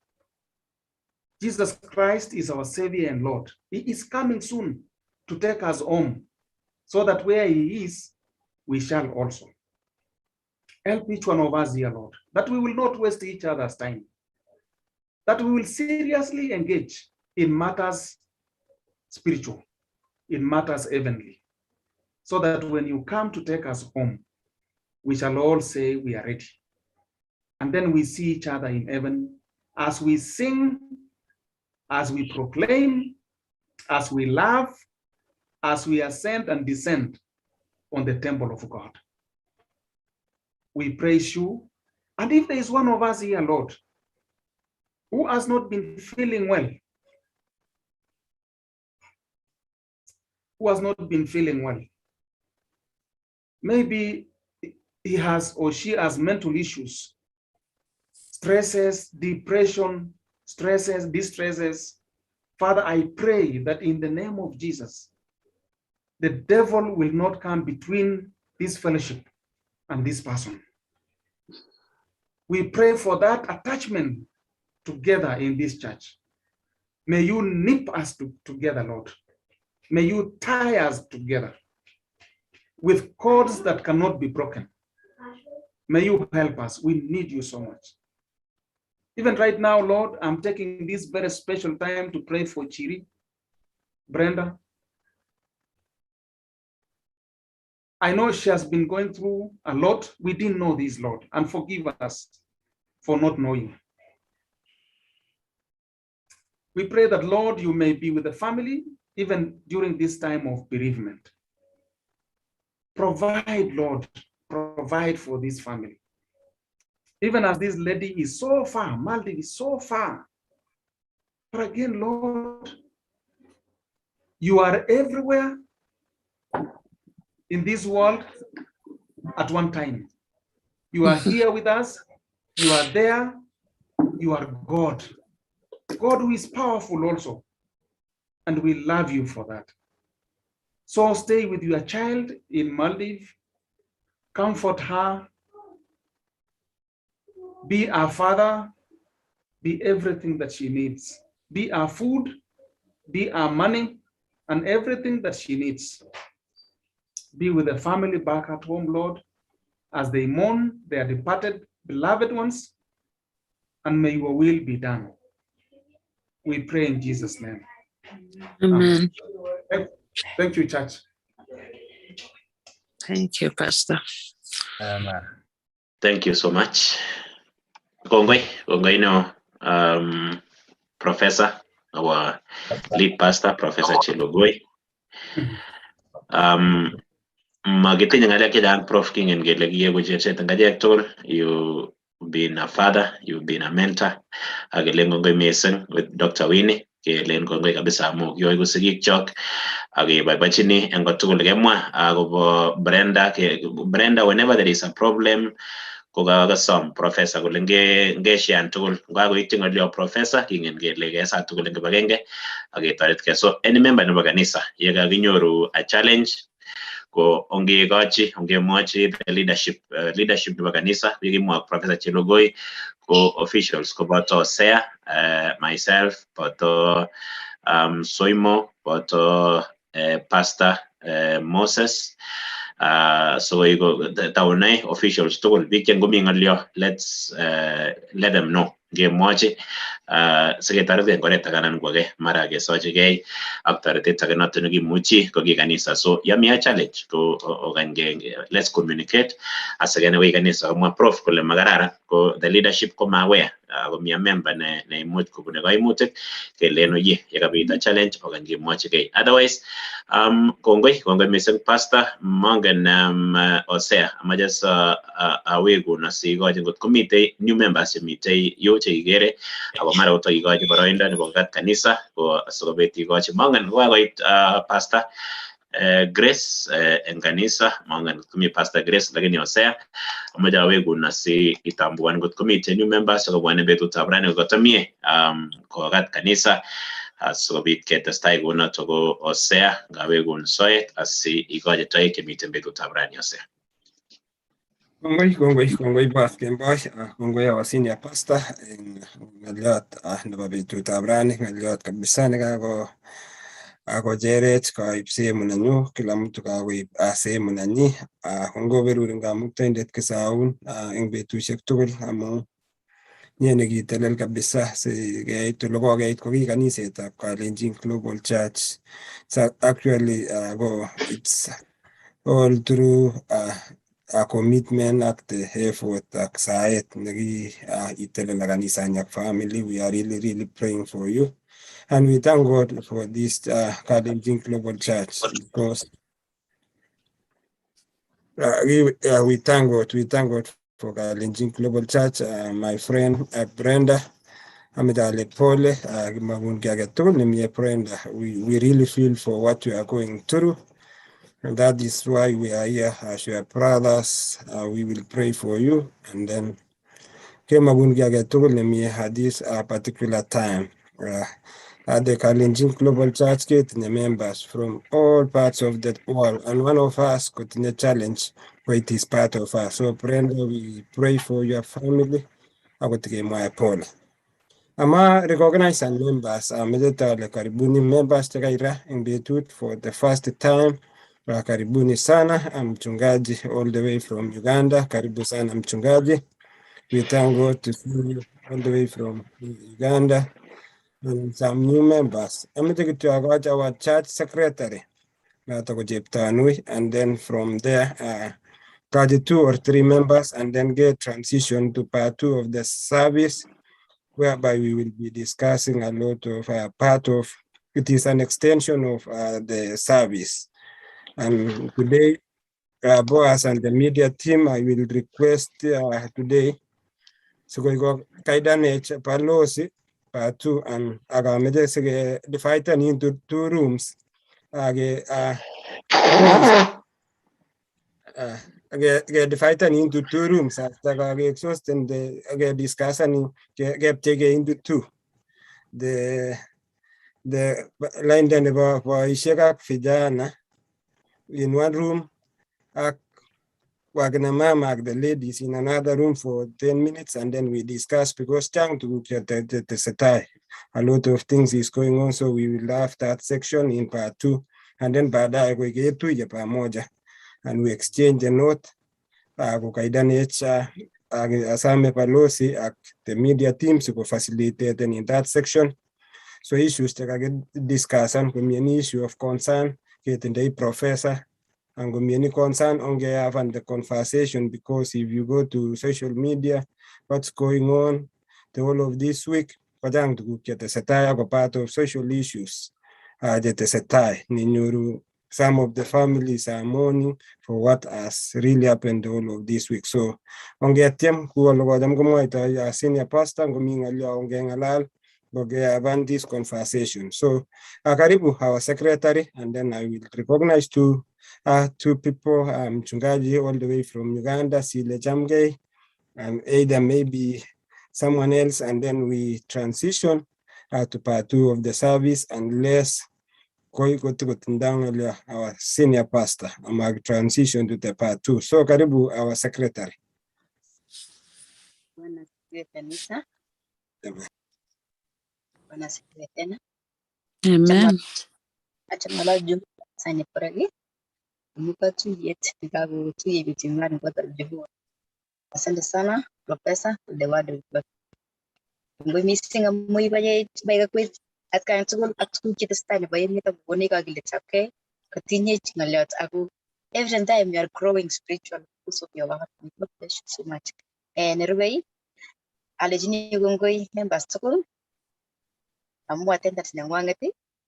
Jesus Christ is our Savior and Lord. He is coming soon to take us home, so that where he is, we shall also. Help each one of us here, Lord, that we will not waste each other's time, that we will seriously engage in matters spiritual, in matters heavenly, so that when you come to take us home, we shall all say we are ready. And then we see each other in heaven as we sing, as we proclaim, as we laugh, as we ascend and descend on the temple of God. We praise you. And if there is one of us here, Lord, who has not been feeling well, maybe he has or she has mental issues, stresses, depression, stresses, distresses, Father, I pray that in the name of Jesus, the devil will not come between this fellowship and this person. We pray for that attachment together in this church. May you nip us together, Lord. May you tie us together with cords that cannot be broken. May you help us. We need you so much. Even right now, Lord, I'm taking this very special time to pray for Chiri, Brenda. I know she has been going through a lot. We didn't know this, Lord, and forgive us for not knowing. We pray that, Lord, you may be with the family even during this time of bereavement. Provide, Lord, provide for this family. Even as this lady is so far, Maldives is so far. But again, Lord, you are everywhere in this world at one time. You are here with us, you are there, you are God. God who is powerful also. And we love you for that. So stay with your child in Maldives, comfort her, be our father, be everything that she needs. Be our food, be our money, and everything that she needs. Be with the family back at home, Lord, as they mourn their departed beloved ones, and may your will be done. We pray in Jesus' name. Amen. Thank you, church. Thank you, Pastor. Amen. Thank you so much. Kongoi, kongoi neo, Professor, our lead pastor, Professor Chelogoi. Makitinye ng'alek chechang Prof kingen kele kiyeku cherset eng achek tugul. You been a father, you've been a mentor. Ak kelen kongoi missing with Dr. Winnie, kelen kongoi kabisa amu kioiku sigikchok ak keboibochini eng kotugul kemwa akobo Brenda. Brenda, whenever there is a problem, kokakosom professor kole ngeshean tugul ngokakoityi ng'olyo professor kingen kele kesa tugul eng kibagenge ak ketoretkei. So any member nebo kanisa yekakinyoru a challenge ko ongekochi ongemwochi the leadership, leadership nebo kanisa. Yekimwa Professor Chelogoi ko officials koboto Hosea, myself, boto Soimo, boto Pastor Moses. So taunai officials tugul biik che ngomi ng'olyo, let's let them know, ngemwochi siketoret eng oret age anan ko age, mara kesochigei ak toretet age noton nekimuchi ko ki kanisa. So yomi a challenge ko okany, let's communicate asikenai koi kanisa komwa Prof kole makararan ko the leadership ko ma aware komi a member ne neimuch kobune kaimutik kelen oye yekabit a challenge okany kemwochigei. Otherwise kongoi, kongoi missing, Pastor. Mongen Hosea, amache awekun asikochi ngot komitei new members chemitei yu chekikere ako mara koto ikochi boroindo nebo kokat kanisa ko asikobit ikochi. Mongen kokakoit Pastor Grace eng kanisa, mongen ngot komi Pastor Grace, lakini Hosea amache awekun asi itambuan ngot komitei new members chekobwone betutab rani kokotamie kokat kanisa asikobit ketestai kounoto. Ko Hosea, ngawekun soet asi ikochi toek chemiten betutab rani, Hosea. Kongoi, kongoi, kongoi boss Kemboi, kongoi our senior pastor eng ng'olyot nebo betutab rani, ng'olyot kabisa nekako akocherech koib sehemu nenyu, kila mtu kakoib sehemu nenyi. Kongoberurin Kamuktaindet kisaun eng betusiek tugul amu nye nekitelel kabisa si keit ole kokeit ko ki kanisetab Kalenjin Global Church. So actually ko it's all through a commitment ak the effort ak saet neki itelel ak kanisani ak family. We are really really praying for you and we thank God for this Kalenjin Global Church because we thank God, we thank God for Kalenjin Global Church. My friend Brenda, amache ale pole, makun kiy age tugul nemie Brenda. We really feel for what you are going through. And that is why we are here as your brothers. We will pray for you. And then kemakun kiy age tugul nemie at this particular time. At the Kalenjin Global Church ketinye members from all parts of the world, and one of us kotinye challenge where it is part of us. So Brenda, we pray for your family akot kemwae pole. Ama recognize and members, ameche tale karibuni members chekaira eng betut for the first time. Karibuni sana mchungaji all the way from Uganda. Karibu sana mchungaji. We thank God to see you all the way from Uganda and some new members. Ameche kityo akoch our church secretary noto ko Cheptanui, and then from there kaji two or three members and then get transition to part two of the service, whereby we will be discussing a lot of part of it is an extension of the service. And today, Boaz and the media team, I will request today sikoiko kaidanech balozi part two, and akameche sike divide into two rooms ake ke divide into two rooms after kake exhaust and the ke discuss and kepcheke into two the lainda nebo boisiek ak vijana in one room ak wakina mama ak the ladies in another room for 10 minutes, and then we discuss because chang tuguk che tesetai, a lot of things is going on, so we will have that section in part two, and then baadaye ketuye pamoja and we exchange a note kokaidanech asame balozi ak the media teams ko facilitate in that section. So issues chekakidiscussan, komi any issue of concern ketindoi professor, and komi any concern ongehavan the conversation, because if you go to social media, what's going on the whole of this week, kochang tuguk chetesetai ako part of social issues chetesetai ninyoru some of the families are mourning for what has really happened all of this week. So ongetiem ku olekocham komwoitoi senior pastor, ngomi ng'olyo ongengalal ngokehavan this conversation. So karibu our secretary, and then I will recognize two people, mchungaji all the way from Uganda, Sile Chamgei, and either maybe someone else, and then we transition to part two of the service, unless koi kotikotinda our senior pastor ama transition to the part two. So karibu our secretary. Bwana asifiwe kanisa. Amen. Bwana asifiwe tena. Amen. Achame jumbe koraki amu katuyet nekakotuye bichunywan nebo Jehova. Asante sana Professor for the word of God. Kongoi missing amu ibayech atkan tugul ak tuguk chetesetai nebo emet ak kokonech kakiletabkei kotinyech ng'olyot ako every time you are growing spiritual because of your word. God bless you so much. Nerubei alechini kongoi members tugul amu attendance neng'wang'et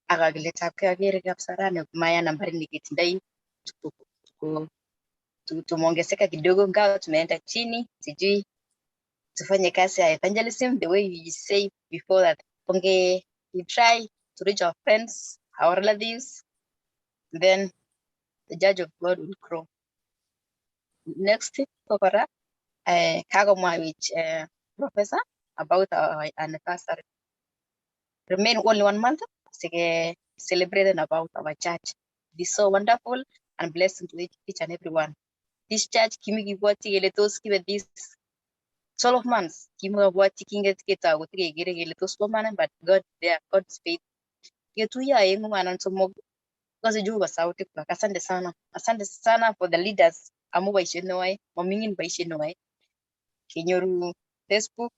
ak kakiletabkei akere kabisa rani maya nambari nikitindoi tumeongezeka kidogo, ingawa tumeenda chini. Sijui tufanye kazi ya evangelism the way we say before that onge we try to reach our friends, our relatives, then the church of God will grow. Next ko kora kakomwawech professor about our anniversary. Remain only 1 month sige celebrating about our church. It is so wonderful and blessing to each and everyone. This church kimikibwoti kele tos kibe this 12 months kimikabwoti kinget ketou kotikekere kele tos bo man, but God there, God's faith. Ketuiyo aeng'u anan somok kose Jehova sauti kwak. Asante sana. Asante sana for the leaders amu boisiet neoyoe. Moming'in boisiet neoyoe. Kenyoru Facebook,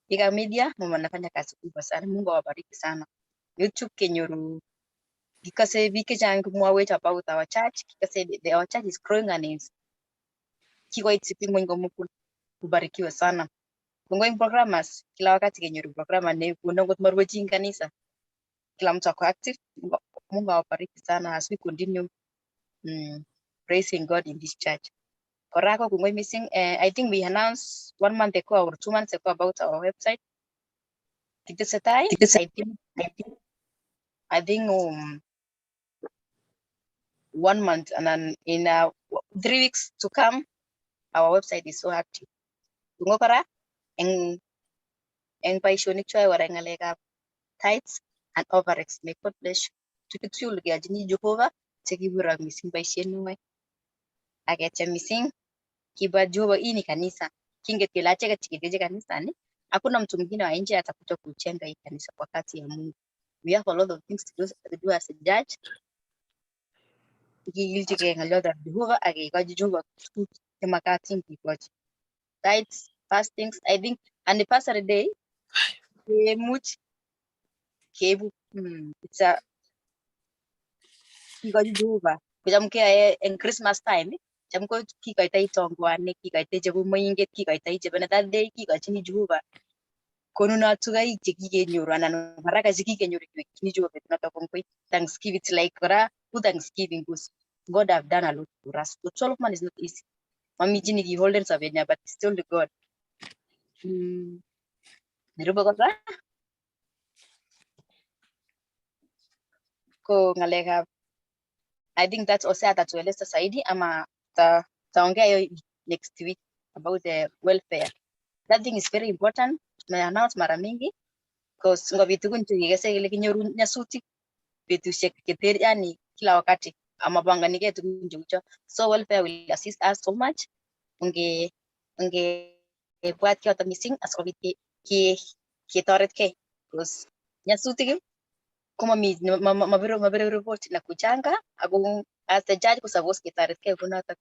Ika Media, wanafanya kazi kubwa sana. Mungu awabariki sana. YouTube kenyoru kikose biik chechang komwowech about our church. Kikose our church is growing and is kikoit ng'weny komugul. Ubarikiwe sana. Kongoi programmers, kila wakati kenyoru programmer ne ngot marue chi eng kanisa. Kila mtu ako active. Mungu awabariki sana as we continue praising God in this church. Kora ko kongoi missing. I think we announced 1 month ago or 2 months ago about our website. Kitesetai, I think 1 month and then in 3 weeks to come, our website is so active. Kongoi kora eng boisionik cheyoe kora eng ng'alekab tithes and offerings. May God bless you. Tukuk tugul keyochini Jehova chekiburok mising boisiet neoe. Aketyem mising kibwa Jehova, hii ni kanisa. Kinget kele acheket cheketeche kanisani, hakuna mtu mwingine wa nje atakuja kujenga hii kanisa kwa kazi ya Mungu. We have a lot of things to do as a church. Kikilchigei ng'oliotab Jehova ak kekochi Jehova tuguk chemakatin kikochi. Tithes, fastings, I think anniversary day kemuch keibu it's a kikochi Jehova. Kocham keyoe en Christmas time, cham ko kikoitoi tongwanik, kikoitoi chebo moinget, kikoitoi chebo that day kikochini Jehova konunotukaik chekikenyoru anan baraka chekikenyoru kiwekchini Jehova betunoto kongoi. Thanksgiving, it's like kora ku Thanksgiving because God have done a lot for us. The 12 months is not easy. Mami chi nikiholden sobenyo but still the God. Nerube kora ko ng'alekab I think that's Ose atatueleza zaidi ama taongea hiyo next week about the welfare. That thing is very important. Tumeannounce mara mingi because ngobit tugun chekikese kele kinyoru nyasutik betusiek cheter, yani kila wakati amapanganike tugun cheucho. So welfare will assist us so much. Unge bwat kioto mising asikobit ketoretkei because nyasutik komomi mabiru report na kuchanga ako as the judge ko suppose ketoretkei kunotok.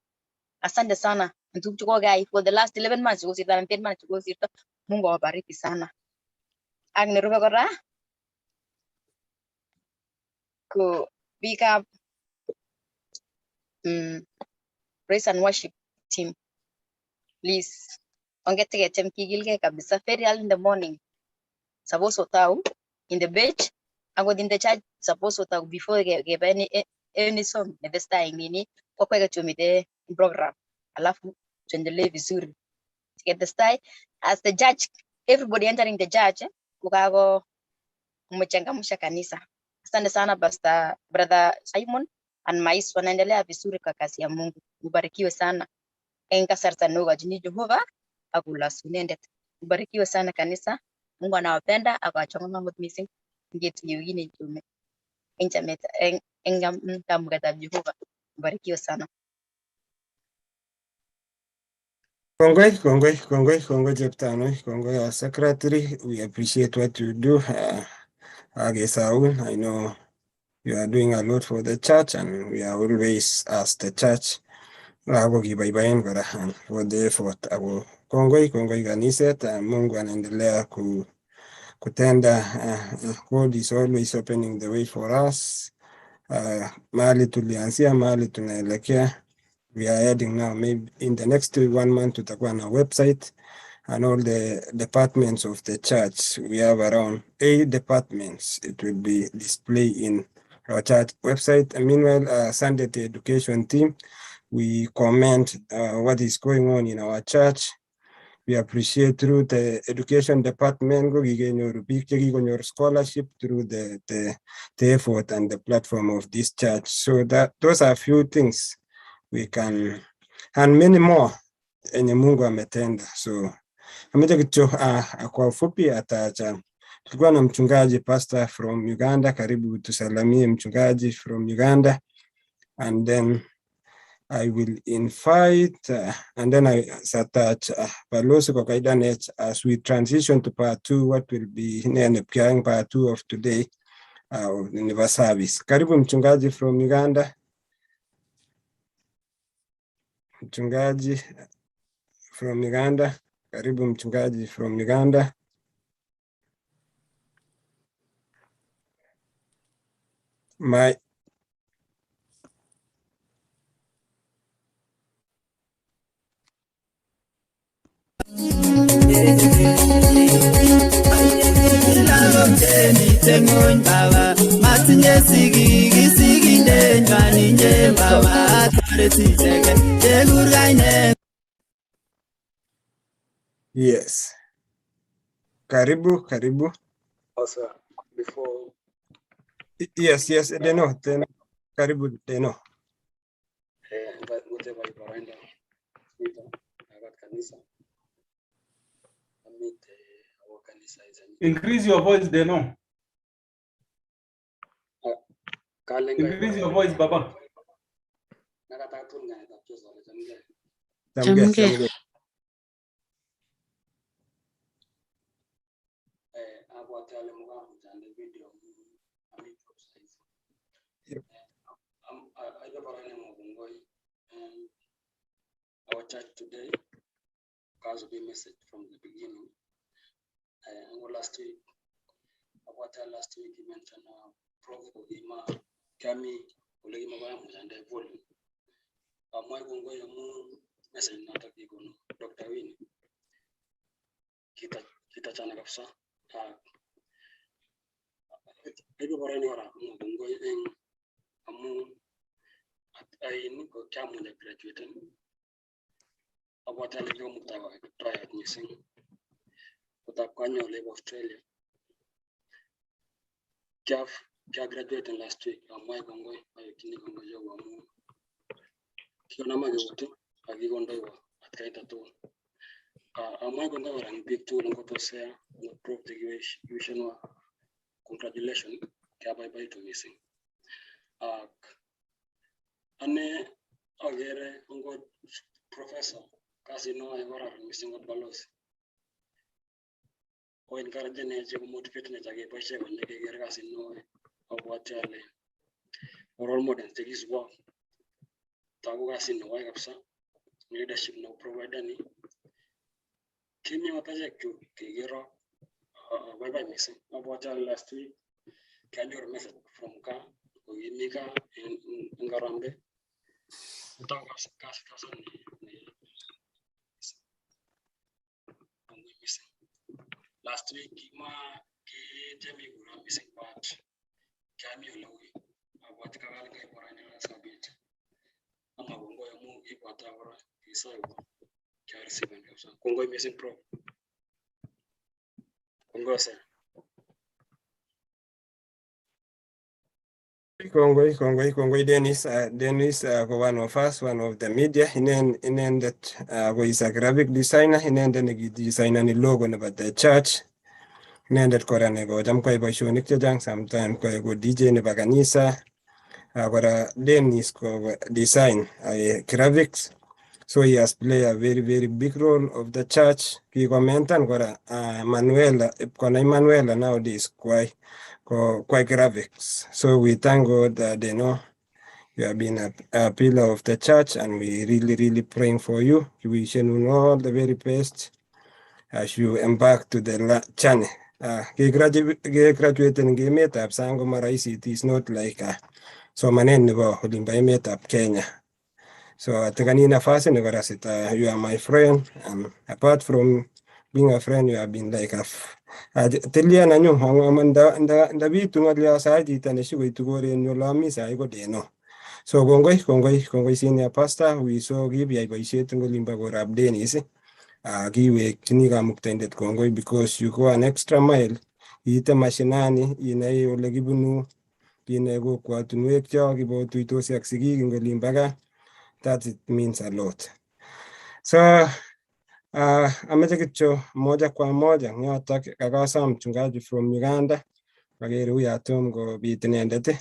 Asante sana en tuguk chekokeyai for the last 11 months chekosirto anan 10 months chekosirto. Mungu awabariki sana. Ak nerube kora ko biikab praise and worship team. Please, ongeteketiem kikilgei kabisa very early in the morning. Suppose otau in the bench akot in the church suppose otau before keba any song netesetai eng nini kwakwek chemiten program alafu tuendelee vizuri. Tiketestai as the judge, everybody entering the church kokako umechangamsha kanisa. Asante sana Pastor Brother Simon and Mais wanaendelea vizuri kwa kazi ya Mungu. Ubarikiwe sana. En kasarta neokochini Jehova akolosu inendet. Ubarikiwe sana kanisa. Mungu anawapenda akowachoma akot mising. Ngetuye wikit nechume eng chamet eng kamuketab Jehova. Ubarikiwe sana. Kongoi, kongoi, kongoi, kongoi Cheptanui, kongoi our secretary. We appreciate what you do. Agesaun, I know you are doing a lot for the church and we are always as the church. Ako kibaibaen kora and for the effort. Ako kongoi, kongoi kaniset. Mungu anaendelea kutenda. God is always opening the way for us. Mahali tulianzia, mahali tunaelekea. We are heading now, maybe in the next one month tutakuwa na website and all the departments of the church. We have around 8 departments. It will be displayed in our church website. And meanwhile, Sunday the education team, we comment what is going on in our church. We appreciate through the education department, ko kikenyoru biik chekikonyor scholarship through the effort and the platform of this church. So that those are few things we can, and many more enye Mungu ametenda. So ameja kityo kwa ufupi ataacha. Tulikuwa na mchungaji pastor from Uganda, karibu tusalamie mchungaji from Uganda, and then I will invite and then I satach balozi kwa kaidanet as we transition to part two, what will be ne part two of today of the service. Karibu mchungaji from Uganda. Mchungaji from Uganda. Karibu mchungaji from Uganda. My Chemiten ng'wony baba, matinye sigik, sigindenywan inye baba, toret icheket chekur kainet. Yes. Karibu, karibu. Also, before Yes, Deno, Deno. Karibu, Deno. Ngoja barainda nito akat kanisa amit awo kanisa Increase your voice, Deno. Kalen kai Increase your voice, Baba. Nakatak tugul kainetab Jesu ale chamgei. Chamgei, Chamgei. chamgei. Abwati ale mukamuch ande video amu ami job saizi. Yep. Aibe boroindo nemwa kongoi en our church today kasubi message from the beginning. Ngo last week, abwati ale last week he mentioned Prof kokima kiami ole kimakoamuch ande volume. Amwae kongoi amu message notok kikonu Dr. Winnie kitachana kabisa. Ak aibe boroindo kora amwa kongoi eng amu ain ko kiamuch agraduaten. Abwati ale kikomuktawa Kiptayat missing kotab kanyo olebo Australia. Kia graduaten last week. Amwae kongoi, awekchini kongoi Jehova amu kikonama eut ak kikondoiwo atkai tugul. Amwae kongoi kora eng biik tugul, ngot Hosea, ngot Prof chekiwishenwa congratulation, kiabaibaitu missing. Ak ane akere ngot professor kasit noyoe kokararan missing, ngot balozi koencouragenech, komotivatenech ak keboisie konyek keker kasit neoyoe. Abwati ale o role models chekisubot. Toku kasit neoyoe kabisa, leadership neuprovideni kimi akot achek chu kikiro abaibai missing. Abwati ale last week kianyoru message from kaa kokimi kaa en Harambee. Kotoku kasit kabisa ne kongoi missing. Last week kima kitiem ikuron missing, but kiami ole ui. Abwati kakalen kai boroindo sikobit amwa kongoi amu kibwatwa kora kisoiwon kiarisiven kabisa. Kongoi missing, Prof. Kongoi sir. Kongoi, kongoi, kongoi Dennis. Dennis ko one of us, one of the media. Inendet ko is a graphic designer. Inendet nekidesignani logo nebo the church. Inendet kora nekocham koyai boisionik chechang, sometimes koyai ko DJ nebo kanisa. Kora Dennis ko design graphics. So he has played a very, very big role of the church. Kikomentan kora Manuela, konai Manuela nowadays kwai ko kwai graphics. So we thank God that they know you have been a pillar of the church, and we really, really praying for you. We wish you all the very best as you embark to the journey. Ke graduate eng emetab sang ko marahisi. It is not like somanet nebo olimbo emetab Kenya. So atakani nafasi ni kora sita, you are my friend, and apart from being a friend, you have been like a tilian anyun amun nda ndabitu ng'olyo sai chito nesikoitu korenyu ole ami sai ko Deno. So kongoi, kongoi, kongoi senior pastor. We so kipiyai boisiet eng olimbo korab Dennis. Kiwekchini Kamuktaindet kongoi because you go an extra mile. Iite mashinani, inai ole kibunu, inai kokwotinwek chok, ibotuitosi ak sigik eng olimbo gaa. That it means a lot. So amache kityo moja kwa moja eng yotok kakasom mchungaji from Uganda. Akere uya tom kobit inendet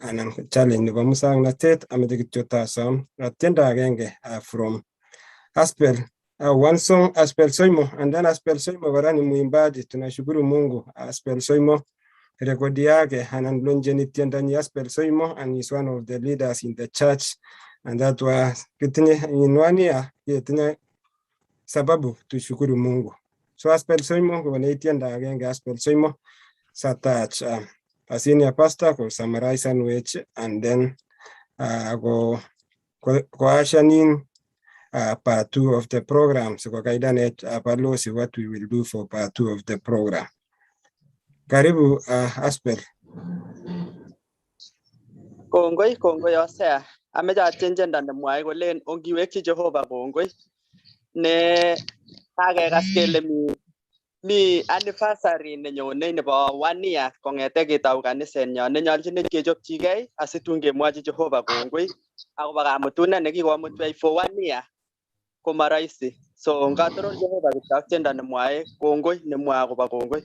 anan challenge nebo muswoknotet. Amache kityo tasom tiendo agenge from Aspel, one song, Aspel Soimo, and then Aspel Soimo kora ni mwimbaji. Tunashukuru Mungu. Aspel Soimo rekodi yake anan lonjeni tiendanyi Aspel Soimo, and he's one of the leaders in the church, and that was kitinye in one year ketinye sababu tushukuru Mungu. So Aspel Soimo konech tiendo agenge. Aspel Soimo satach a senior pastor ko summarize sandwich and then ko usher in part two of the program. So kokaidanech balozi what we will do for part two of the program. Karibu Aspel. Kongoi, kongoi Hosea. Ameche atien tiendo nemwoe kolen ongiwekyi Jehova kongoi ne kakekas kele mi anniversary nenyone nebo one year kong'ete ketou kanisenyon, nenyolchinech kechopchigei asitun kemwochi Jehova kongoi akobo kamutunet nekikomutwech for one year komoroisi. So ngatoror Jehova kityo ak tiendo nemwoe kongoi, nemwoe akobo kongoi.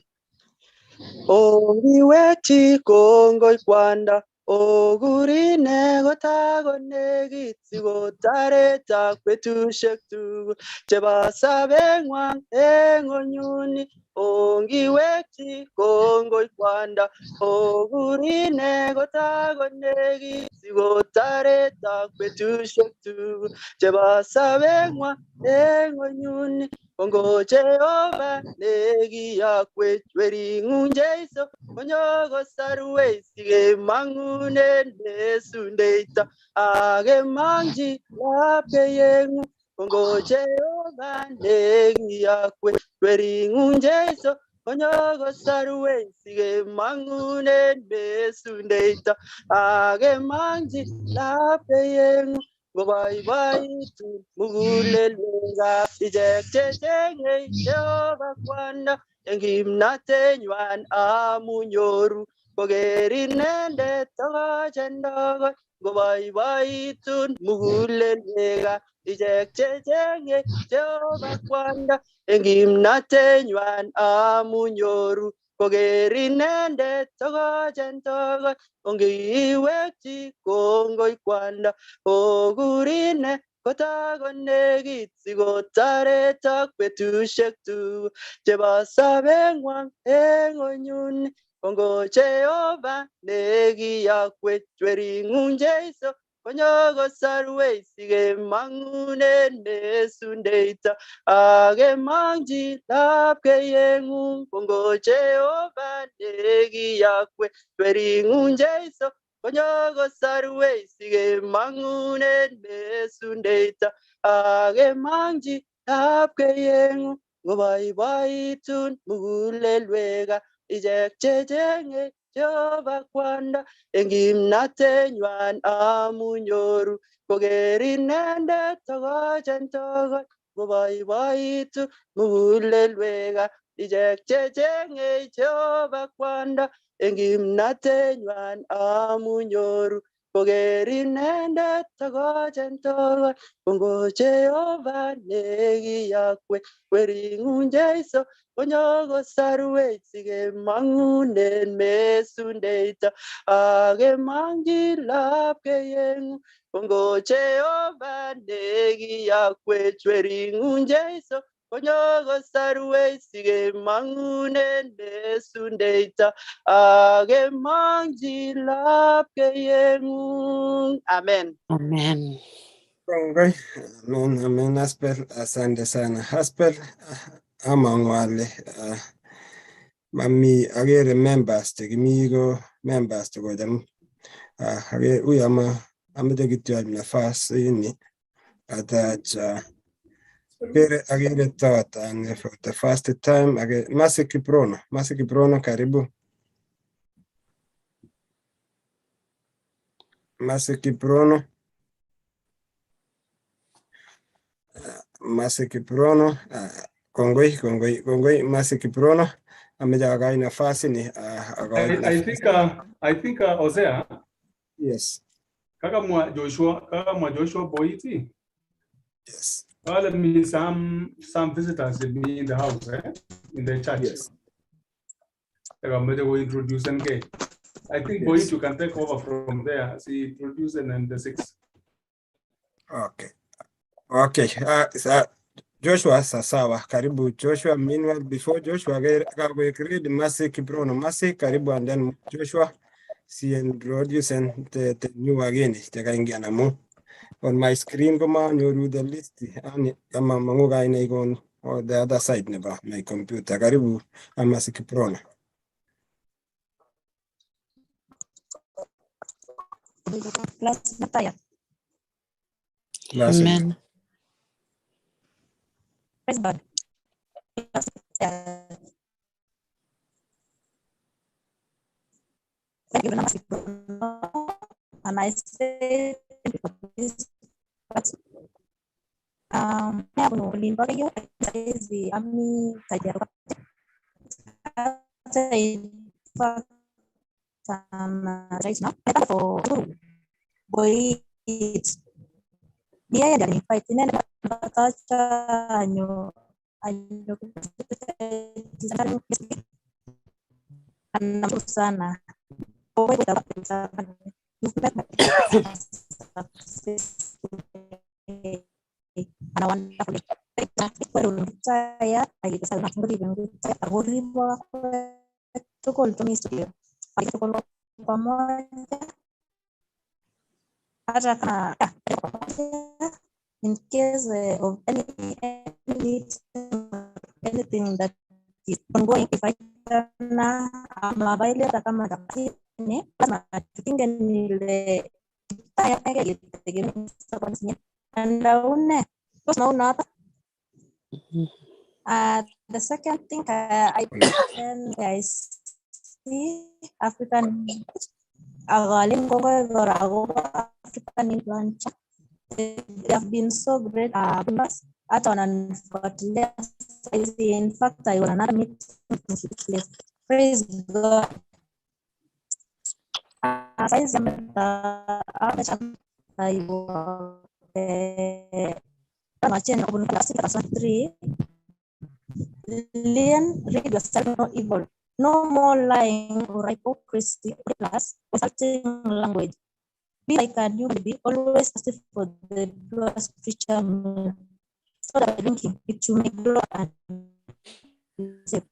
Ongiwekyi kongoi kwondo. Okurine kotakonekit sikotoretok betusiek tugul chebo sobeng'wang eng ng'onyuni. Ongiwekchi kongoi Kwanda. Okurine kotakonekit sikotoretok betusiek tugul chebo sobeng'wang eng ng'onyuni. Kongo Jehova nekiyokwech wering'ung Jesu konyo kosarwech sikemang'unen mesundeito akemang'chi lapkeiyeng'ung. Kongo Jehova nekiyokwech wering'ung Jesu konyo kosarwech sikemang'unen mesundeito akemang'chi lapkeiyeng'ung. Ngoboiboitu mugulelwekab ichek checheng'ei Jehova Kwanda eng kimnatenywan amu nyoru koker inendet tokoch en tokoch. Ngoboiboitun mugulelwekab ichek checheng'ei Jehova Kwanda eng kimnatenywan amu nyoru koker inendet tokoch en tokoch. Ongiwekchi kongoi Kwanda. Okurine kotakonekit sikotoretok betusiek tugul chebo sobeng'wang eng ng'onyuni. Kongo Jehova nekiyokwech wering'ung Jesu konyo kosarwech sikemang'unen mesundeito akemang'chi lapkeiyeng'ung. Kongo Jehova nekiyokwech wering'ung Jesu konyo kosarwech sikemang'unen mesundeito akemang'chi lapkeiyeng'ung. Ngoboiboitun mugulelwekab ichek checheng'ei Jehova Kwanda eng kimnatenywan amu nyoru koker inendet tokoch en tokoch. Ngoboiboitu mugulelwekab ichek checheng'ei Jehova Kwanda eng kimnatenywan amu nyoru koker inendet tokoch en tokoch. Kongo Jehova nekiyokwech wering'ung Jesu konyo kosarwech sikemang'unen mesundeito akemang'chi lapkeiyeng'ung. Kongo Jehova nekiyokwech wering'ung Jesu konyo kosarwech sikemang'unen mesundeito akemang'chi lapkeiyeng'ung. Amen. Amen. Kongoi. Amen, amen. Aspel, asante sana. Aspel, amang'u ale mami akere members chekimi ko members chekocham ui amache kityo aib nafas ini atach akere thought and for the first time Masi Kiprono, Masi Kiprono, karibu. Masi Kiprono. Masi Kiprono, kongoi, kongoi, kongoi, Masi Kiprono. Ameche akai nafasi ni I think Hosea. Yes. Kakamwa Joshua Boiti. Yes. Well, let me some visitors will be in the house, in the church. Yes. I'm going to introduce NK. I think Yes. Boit, you can take over from there. See, introduce and the six. Okay. Okay. Joshua sasawa. Karibu Joshua. Meanwhile, before Joshua, read Masi Kiprono. Masi, karibu, and then Joshua. See introduce and the new again. Chekaingia na mu. On my screen, koma nyoru the list. Ani kama mangu kaine iko on the other side neba my computer. Karibu Masi Kiprono. Amen. Praise God. Thank you very much. And I say thank you for this. But right now for boy dia dari fight ini sana. You've made my success today and a wonderful day. Pamoja hata kama in case of any anything that is ongoing, if I na ama hata kama ne lazima tukinge nile and hapa. The second thing I see African African. They have been so great members. Hata wananifuatilia saizi. In fact, I was another meeting. Praise God. Saizi Learn, read yourself, no evil. No more lying or hypocrisy, plus insulting language. Be like a new baby, always thirsty for the pure spiritual milk, so that drinking it you may grow and save.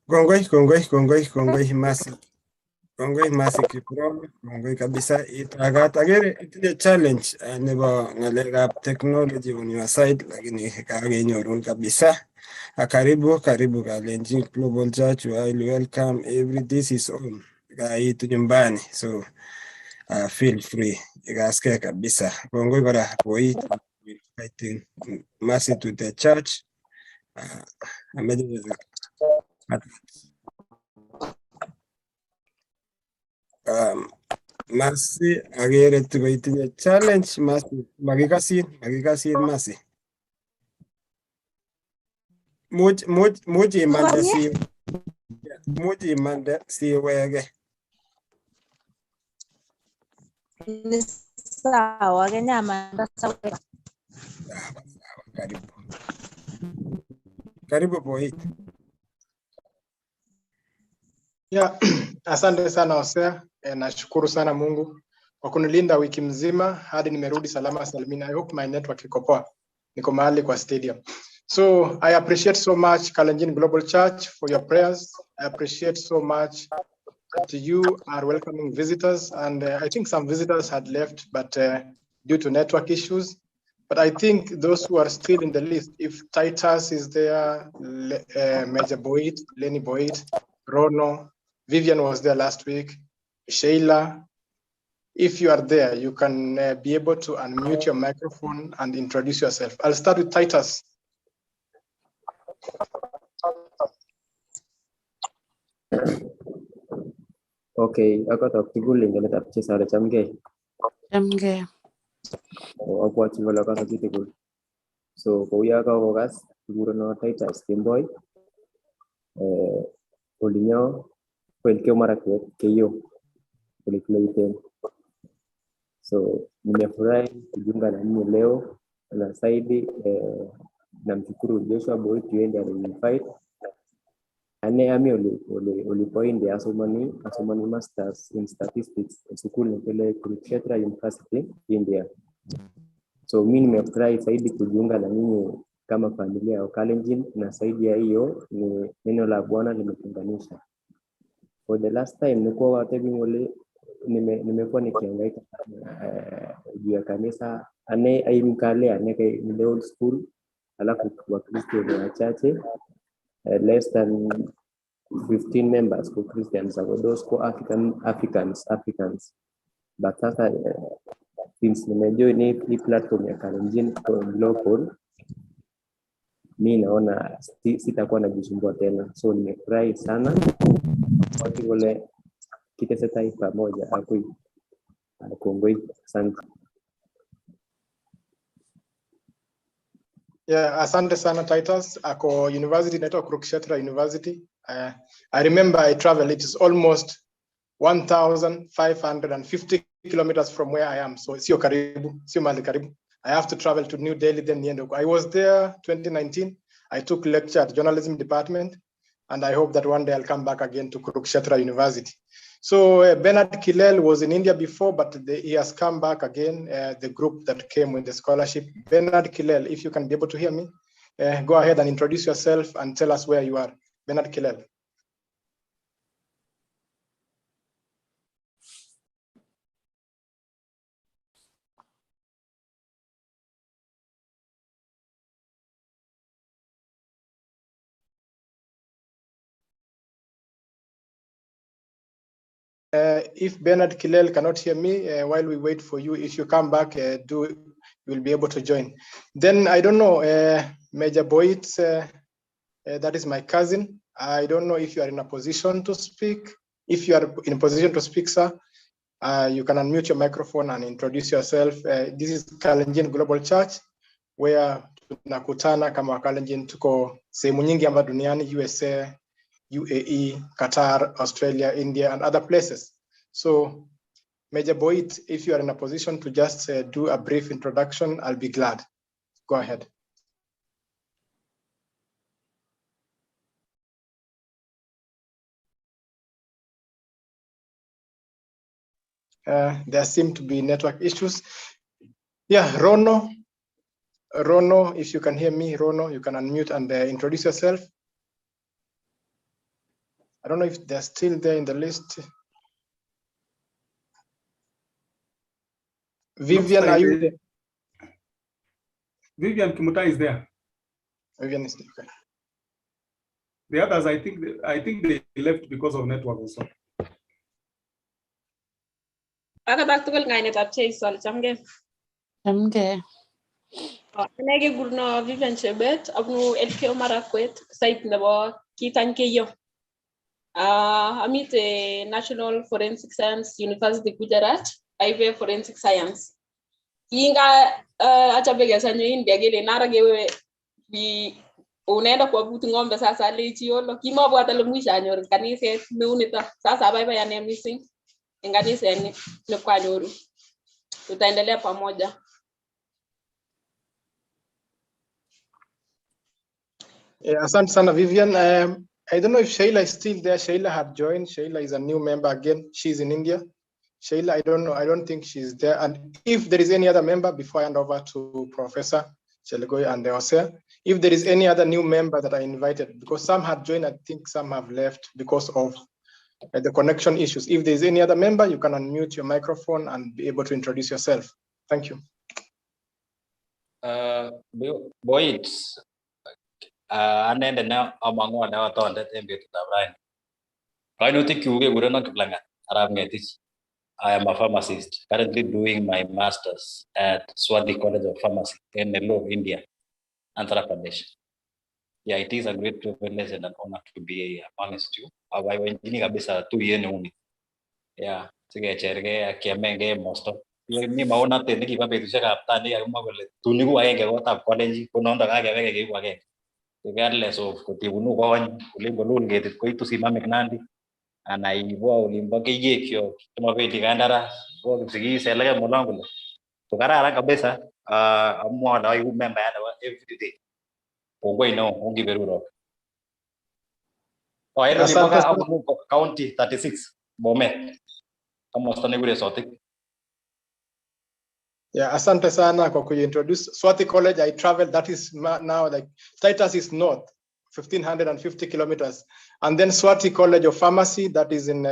Kongoi, kongoi, kongoi, kongoi, Masi. Kongoi Masi Kiprop, kongoi kabisa. Itagat agere itinye challenge nebo ngalekab technology on your side, lakini kakenyorun kabisa. Karibu, karibu Kalenjin Global Church. You are welcome. Every this is on. Kaitu nyumbani. So feel free. Ikaske kabisa. Kongoi kora boit inviting Masi to the church. Masi agere tukoitinye challenge. Masi makikasin, makikasin Masi. Much imande si much imande siwege. Ni sawa Kenya amanda sawa. Karibu. Karibu Boit. Yeah, asante sana Hosea. Nashukuru sana Mungu kwa kunilinda wiki mzima hadi nimerudi salama salimini. I hope my network iko poa. Niko mahali kwa stadium. So I appreciate so much Kalenjin Global Church for your prayers. I appreciate so much that you are welcoming visitors, and I think some visitors had left, but due to network issues. But I think those who are still in the list, if Titus is there, Major Boyd, Lenny Boyd, Rono, Vivian was there last week, Sheila. If you are there, you can be able to unmute your microphone and introduce yourself. I'll start with Titus. Okay, akotok tugul ingenetab Chesare chamgei. Chamgei. Abwati kole akase chitugul. So kou ya kakokas kikurono Titus Kemboi. Olinyo ko Elgeyo Marakwet Keiyo ole kileiten. So nimefurahi kujiunga na nyinyi leo na zaidi namshukuru Joshua Boit yeye ndiye aliniinvite. Ane ami olipoindi asomani masters in statistics sukul nekile Kurukshetra University India. So mi nimefurahi zaidi kujiunga na nyinyi kama familia ya Kalenjin, na zaidi ya hiyo ni neno la Bwana limetuunganisha. For the last time nilikuwa watebi ngole nimekuwa nikihangaika juu ya kanisa ane aimkale ane ni old school, alafu Wakristo ni wachache, less than 15 members for Christians ako those ko Africans. But sasa since nimejoin hii platform ya Kalenjin Global, mi naona sitakuwa najisumbua tena. So nimefurahi sana watu wale kitesetai pamoja akui kongoi, asante. Yeah, asante sana Titus. Ako university inaitwa Kurukshetra University. I remember I traveled, it is almost 1,550 kilometers from where I am. So sio karibu, sio mahali karibu. I have to travel to New Delhi, then niende huko. I was there 2019. I took lecture at journalism department, and I hope that one day I'll come back again to Kurukshetra University. So Bernard Kilel was in India before, but he has come back again, the group that came with the scholarship. Bernard Kilel, if you can be able to hear me, go ahead and introduce yourself and tell us where you are. Bernard Kilel. If Bernard Kilel cannot hear me, while we wait for you, if you come back, you will be able to join. Then I don't know, Major Boit, that is my cousin. I don't know if you are in a position to speak. If you are in a position to speak, sir, you can unmute your microphone and introduce yourself. This is Kalenjin Global Church, where tunakutana kama Wakalenjin, tuko sehemu nyingi hapa duniani, USA, UAE, Qatar, Australia, India, and other places. So, Major Boit, if you are in a position to just do a brief introduction, I'll be glad. Go ahead. There seem to be network issues. Yeah, Rono, if you can hear me, Rono, you can unmute and introduce yourself. I don't know if they're still there in the list. Vivian, Looks like are you there? Vivian Kimutai is there. Vivian is there, okay. The others, I think they left because of network also. Akatak tugul kainetab Jesu chamgei. Chamgei. Ane kekurno Vivian Chebet, abunu Elgeyo Marakwet, site nebo Kitany Keiyo. Amite National Forensic Science University Gujarat, aibe Forensic Science. Kinga achape kesanyo India kele nara kewe unaenda kuabutu ng'ombe sasa alechi yolo. Kimabwat ale mwisho anyor kaniset neu nito. Sasa abaibai ane missing en kaniset ni kwanyoru. Tutaendelea pamoja. Yeah, asante sana Vivian. I don't know if Sheila is still there. Sheila had joined. Sheila is a new member again. She's in India. Sheila, I don't know. I don't think she's there. And if there is any other member, before I hand over to Professor Chelogoi and Hosea, if there is any other new member that I invited, because some had joined, I think some have left because of the connection issues. If there is any other member, you can unmute your microphone and be able to introduce yourself. Thank you. Boit, anende ne amang'u ale atondet en betutab raini. Kainutik kyuk kekurenon Kiplangat arap Ngetich. I am a pharmacist currently doing my master's at Swati College of Pharmacy in Nellore, India, Andhra Pradesh. Yeah, it is a great privilege and an honor to be amongst you. Abaibaichini kabisa tuyet neuni. Yeah, sikechergei ak kiamengei emosto. Mi maonatet nekibo betusiekab tai nekikakimwa kole tun iku agenge kotab Kalenjin ko nondo kakeweke keiku agenge. Regardless of kotibunu kony, olin kolul ketit koitu Simamik Nandi, ana ibo olimbo Keiyek kyok chemobendi kandaras, ibo Kipsigis en lekem olon kole. So kararan kabisa, amwoe ale oiku membayat nebo everyday. Kongoi neo, ongiberurok. Oh, en olimbo gaa abunu county 36, Bomet, komosta nekikuren Sotik. Yeah, asante sana kwa kuintroduce Swati College. I traveled, that is now like Titus is north, 1,550 kilometers. And then Swati College of Pharmacy, that is in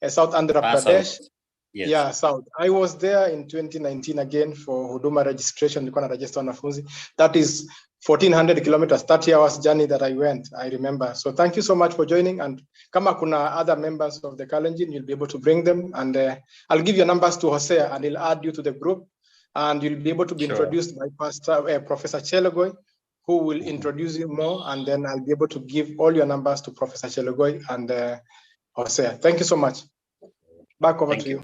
South Andhra Pradesh. South. Yes. Yeah, South. I was there in 2019 again for Huduma registration, nilikuwa na register wanafunzi. That is 1,400 kilometers, 30 hours journey that I went, I remember. So thank you so much for joining. And kama kuna other members of the Kalenjin, you'll be able to bring them. And I'll give your numbers to Hosea and he'll add you to the group. And you'll be able to be introduced by Pastor Professor Chelogoi, who will introduce you more. And then I'll be able to give all your numbers to Professor Chelogoi and Hosea. Thank you so much. Back over to you.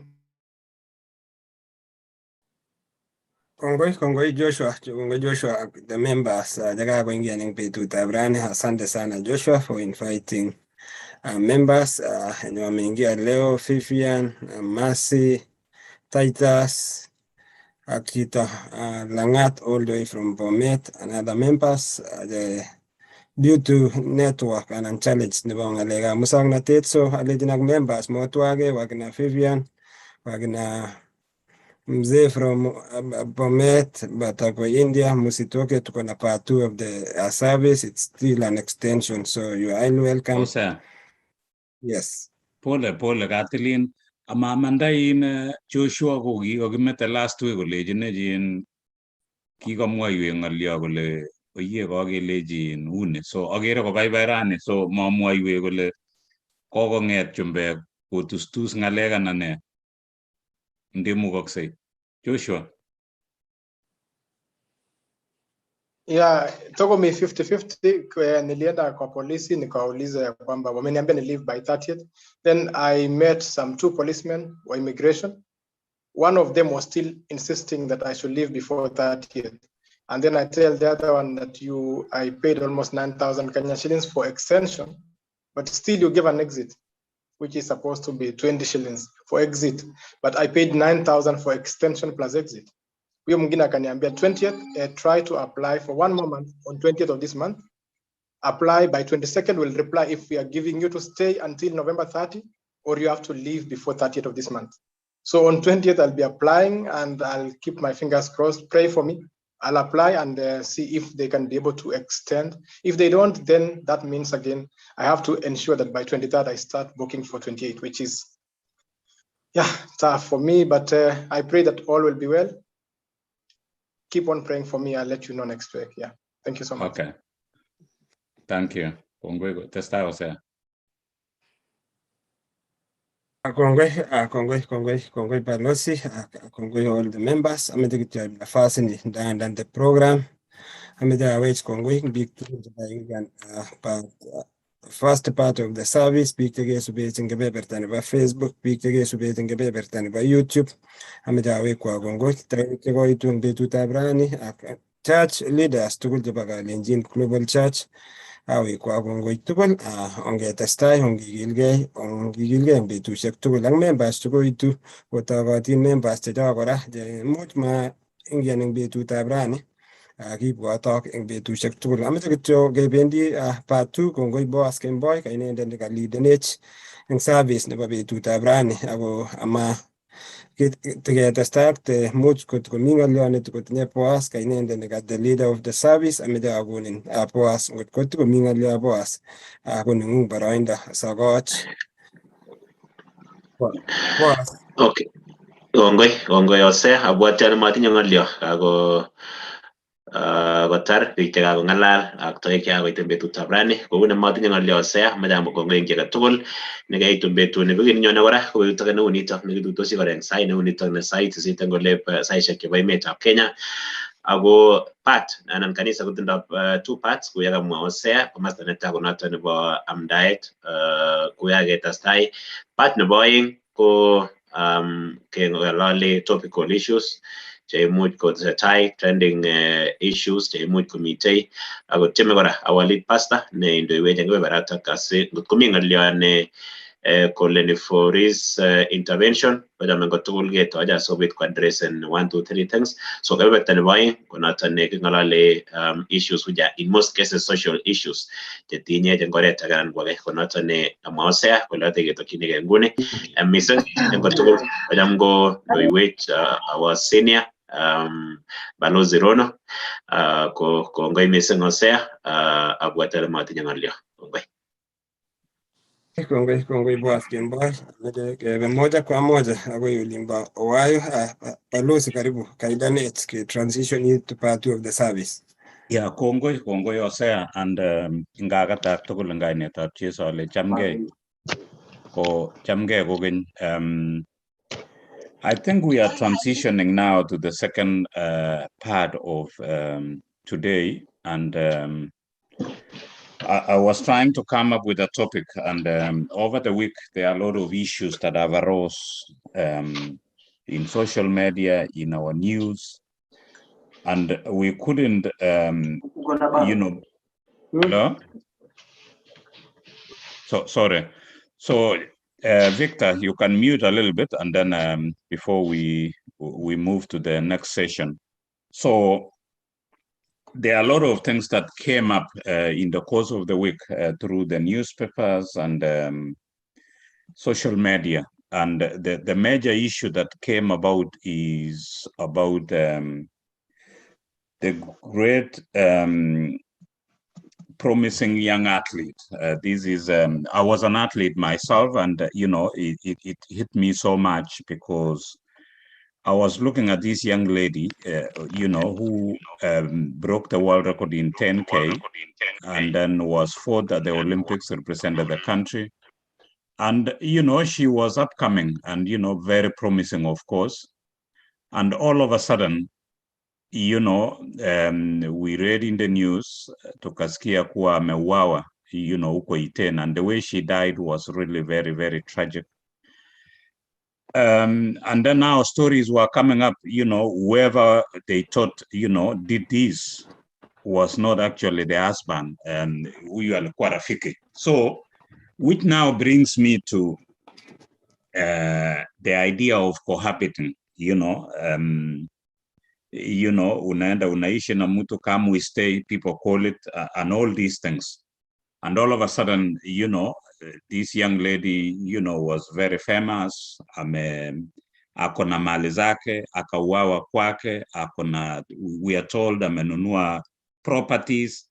Kongoi Joshua, Kongoi Joshua, the members chekakoingia eng betutab rani. Asante sana Joshua for inviting members wenye wameingia leo, Vivian, Mercy, Titus, ak chito Langat all the way from Bomet and other members the due to network anan challenge nebo ng'alekab muswoknotet, so alechin ak members motwake wakina Vivian, wakina mzee from Bomet but ako India, musitoke, tuko na part two of the service. It's still an extension, so you are highly welcome. Hosea, Yes. Pole pole katilin amamanda in Joshua ko kikokimete last week kolechinech in kikomwoiwech ng'olyo kole oye kokelechi in uni, so akere kobaibai rani, so mamwoiwech kole kokong'et chumbek kotustus ng'alek anan nee ndemukoksei. Joshua. Yeah, toko mi 50-50. Nilienda kwa polisi nikawauliza ya kwamba wameniambia ni leave by 30th. Then I met some two policemen wa immigration. One of them was still insisting that I should leave before 30th. And then I tell the other one that I paid almost 9,000 Kenya shillings for extension, but still you give an exit, which is supposed to be 20 shillings for exit, but I paid 9,000 for extension plus exit. Huyo mwingine akaniambia 20th, try to apply for one more month on 20th of this month. Apply by 22nd, we'll reply if we are giving you to stay until November 30, or you have to leave before 30th of this month. So on 20th, I'll be applying and I'll keep my fingers crossed. Pray for me. I'll apply and see if they can be able to extend. If they don't, then that means again, I have to ensure that by 23rd, I start booking for 28, which is, yeah, tough for me, but I pray that all will be well. Keep on praying for me. I'll let you know next week. Yeah. Thank you so much. Okay. Thank you. Kongoi, testai Hosea. Kongoi, kongoi, kongoi, kongoi balozi, kongoi all the members. Ameche kityo nafasi ni ndandan the program. Ameche awech kongoi biik tugul chekaingian part, first part of the service, biik chekesubech eng kebeberta nebo Facebook, biik chekesubech eng kebeberta nebo YouTube. Ameche awekwa kongoi toek chekoitu eng betutab rani ak church leaders tugul chebo Kalenjin Global Church. Awekwa kongoi tugul, ongetestai, ongikilgei, ongikilgei eng betusiek tugul ak members chekoitu kotogotin members chechok kora che imuch ma ingian eng betutab rani, kibwotok eng betusiek tugul. Ameche kityo kebendi part two. Kongoi Boaz Kemboi ka inendet nekalidenech eng service nebo betutab rani, ako ama tiketestai ak te much kot komi ng'olyo netikotinye Boaz ka inendet neka the leader of the service. Ameche akonin Boaz ngot ko tikomi ng'olyo Boaz, koneng'ung boroindo sokoch Boaz. Okay. Kongoi, kongoi Hosea, abwati ale matinye ng'olyo kako kotar biik chekakong'alal ak toek chekakoit eng betutab rani. Kou nematinye ng'olyo Hosea, amache amwa kongoi eng chi age tugul nekaitu betuni. Wikit nenyone kora ko betut age neu nitok nekituitosi kora eng sait neu nitok ne sait 8 eng olep saisiek chebo emetab Kenya. Ako part anan kanisa kotindoi two parts kou yekamwa Hosea. Komasta netai ko noto nebo amdaet kou yaketestai. Part nebo oeng ko keng'olole topical issues cheimuch kotesetai, trending issues cheimuch komitei, ako tieme kora our lead pastor neindoiwech eng kebeberatak asi ngot komi ng'olyo ne kole ni for his intervention kochame kotugul ketoche asikobit koaddressen one two three things. So kebeberta nebo oeng ko noto ne king'olole issues which are in most cases social issues chetinyech eng oret age anan ko age, ko noto ne kamwa Hosea kole yote ketokchinigei nguni. Mising eng kotugul kocham ko ndoiwech our senior Balozi Rono. Ko kongoi mising Hosea, abwati ale matinye ng'olyo. Kongoi. Kongoi, kongoi Boaz Kemboi. Ameche kebe moja kwa moja akoi olimbo Ohio. Balozi, karibu kaidanet ke transition into part two of the service. Yeah, kongoi, kongoi Hosea and ingakatak tugul eng kainetab Jesu ale chamgei. Ko chamgei kokeny. I think we are transitioning now to the second part of today, and I was trying to come up with a topic, and over the week there are a lot of issues that have arose in social media, in our news, and we couldn't, hello? So sorry. So Victor, you can mute a little bit, and then before we we move to the next session. So there are a lot of things that came up in the course of the week through the newspapers and social media. And the major issue that came about is about the great promising young athlete. This is, I was an athlete myself, and you know, it hit me so much because I was looking at this young lady, you know, who broke the world record in 10K and then was fourth at the Olympics, represented the country. And, you know, she was upcoming and, you know, very promising, of course. And all of a sudden, you know, we read in the news, tukasikia kuwa ameuawa, you know, huko Iten. And the way she died was really very, very tragic. And then now stories were coming up, you know, whoever they thought, you know, did this was not actually the husband, and huyu alikuwa rafiki. So, which now brings me to the idea of cohabiting, you know, unaenda unaishi na mtu, come we stay, people call it, and all these things. And all of a sudden, you know, this young lady, you know, was very famous. Ame, ako na mali zake, akauawa kwake, ako na, we are told amenunua properties.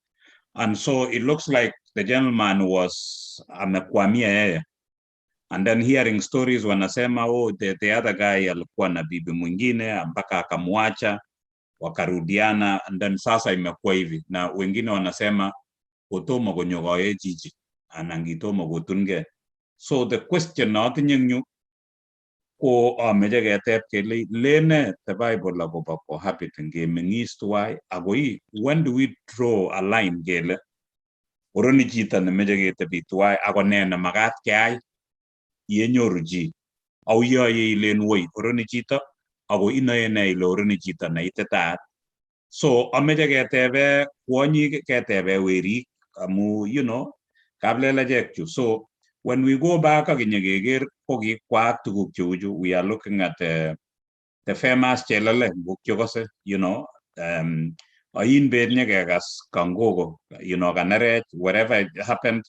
And so it looks like the gentleman was amekwamia yeye. And then hearing stories wanasema, oh, the other guy alikuwa na bibi mwingine mpaka akamwacha, wakarudiana, and then sasa imekuwa hivi. Na wengine wanasema kotomo konyo koe chichi anan kitomo kotunge. So the question notinye eng yu ko ameche keteb kele lene the Bible akobo cohabiting kemeng'is tuwai ako ii when do we draw a line kele oroni chito nemeche ketebi tuwai ako ne nemakat keyai yenyoru chi au yoye ilen woi oroni chito ako inoe ne ile oroni chito neititaat. So ameche ketebe kwonyik ketebe werik amu you know kaplelachek chu. So when we go back ak kinyekeker ko kikwaak tuguk cheuchu, we are looking at the famous Chelele ngokyokose, you know, ain bet nyekekas Kangogo, you know, kanerech, whatever happened,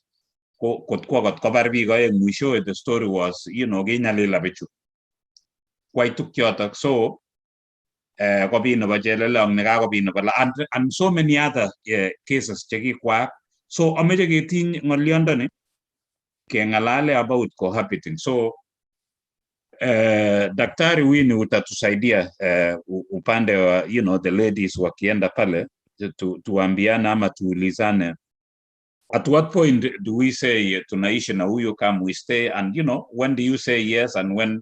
ko kot kwa kot kobar biik oeng mwishowe the story was, you know, kinyalila bichu kwai tukchotok. So kobit nebo Chelele ak nekakobit nebo and so many other cases chekikwaak. So ameche ketiny ng'olyondoni keng'alale about cohabiting. So Daktari Winnie utatusaidia upande wa, you know, the ladies wakienda pale tuambiane ama tuulizane at what point do we say tunaishi na huyu, come we stay, and you know, when do you say yes and when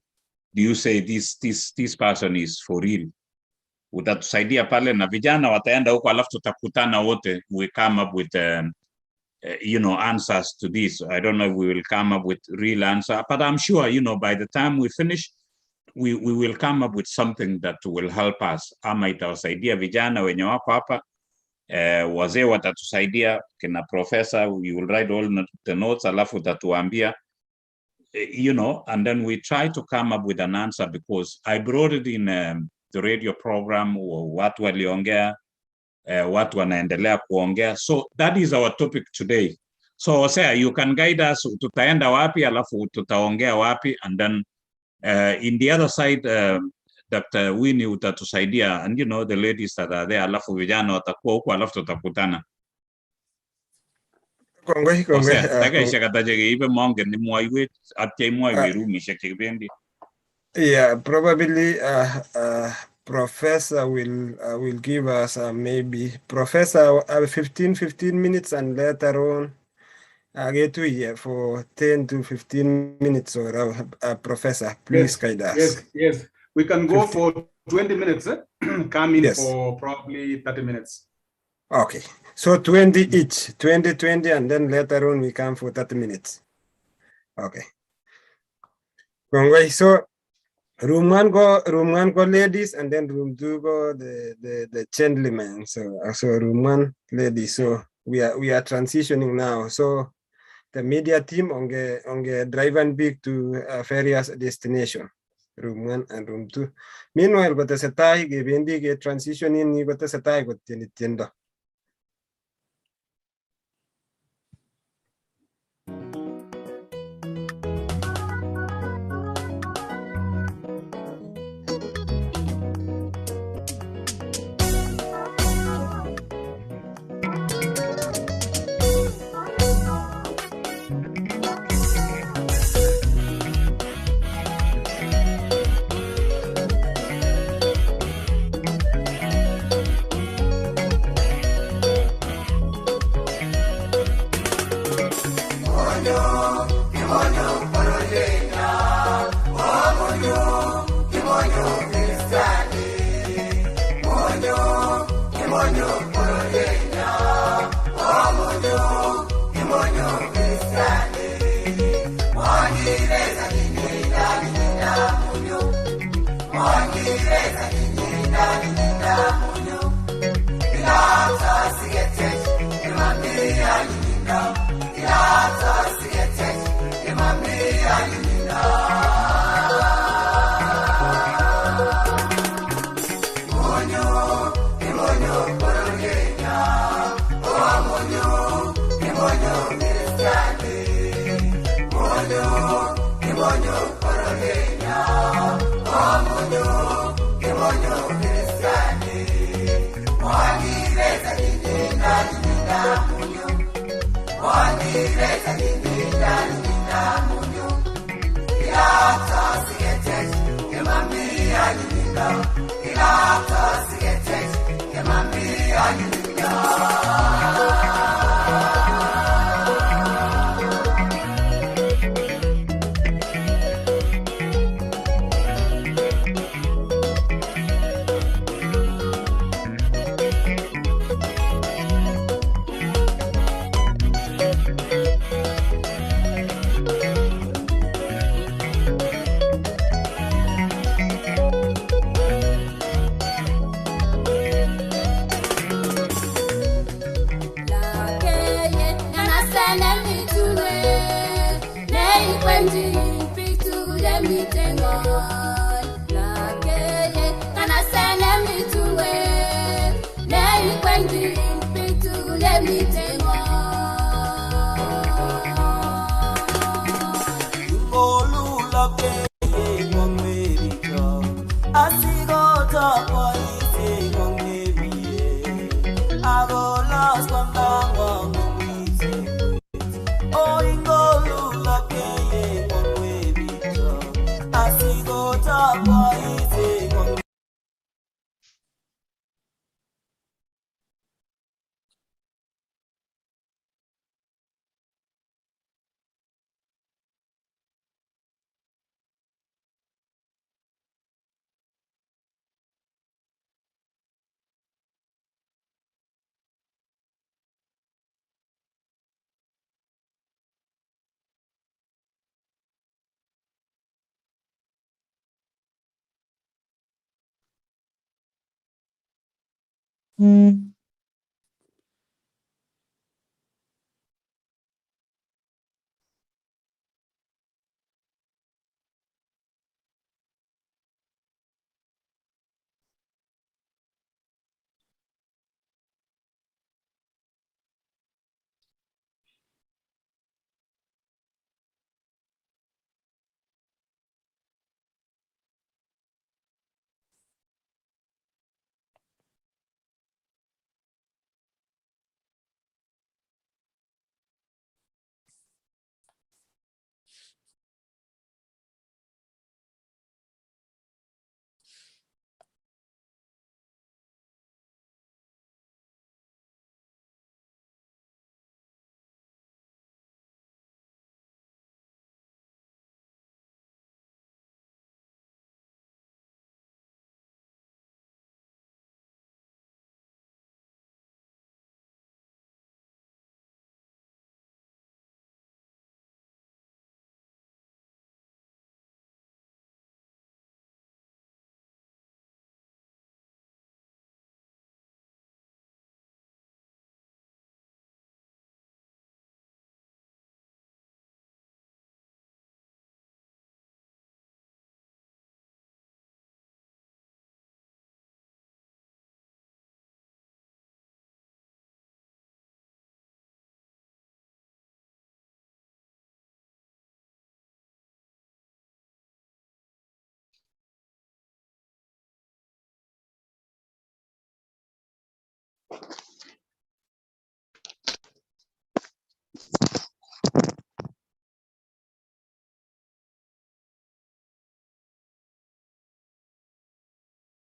do you say this person is for real? Utatusaidia pale na vijana wataenda huko, alafu tutakutana wote, we come up with you know, answers to this. I don't know if we will come up with real answer, but I'm sure, you know, by the time we finish, we will come up with something that will help us. Ama itawasaidia vijana wenye wako hapa, wazee watatusaidia, kina professor, you will write all the notes, alafu utatuambia, you know, and then we try to come up with an answer because I brought it in the radio program, watu waliongea, watu wanaendelea kuongea. So that is our topic today. So Hosea, you can guide us, tutaenda wapi, alafu tutaongea wapi, and then in the other side, Dr. Winnie utatusaidia, and you know, the ladies that are there, alafu vijana watakuwa huko, alafu tutakutana. Kongoi, kongoi. Hosea, dakikaishek ata chekeibe mongen imwoiwech atya imwoiwech rumishek chekibendi. Yeah, probably Professor will give us maybe Professor 15 minutes and later on get to here for 10 to 15 minutes or Professor, please Yes, guide us. yes. We can go 15. For 20 minutes, eh? Come in Yes. for probably 30 minutes. Okay. So 20 each, 20, 20, and then later on we come for 30 minutes. Okay. Kongoi. So room one go ladies, and then room two go the gentlemen. So room one ladies. So we are transitioning now. So the media team on the drive and big to various destination. Room 1 and room 2. Meanwhile, kotesetai kebendi ke transitioning kotesetai kotieni tiendo.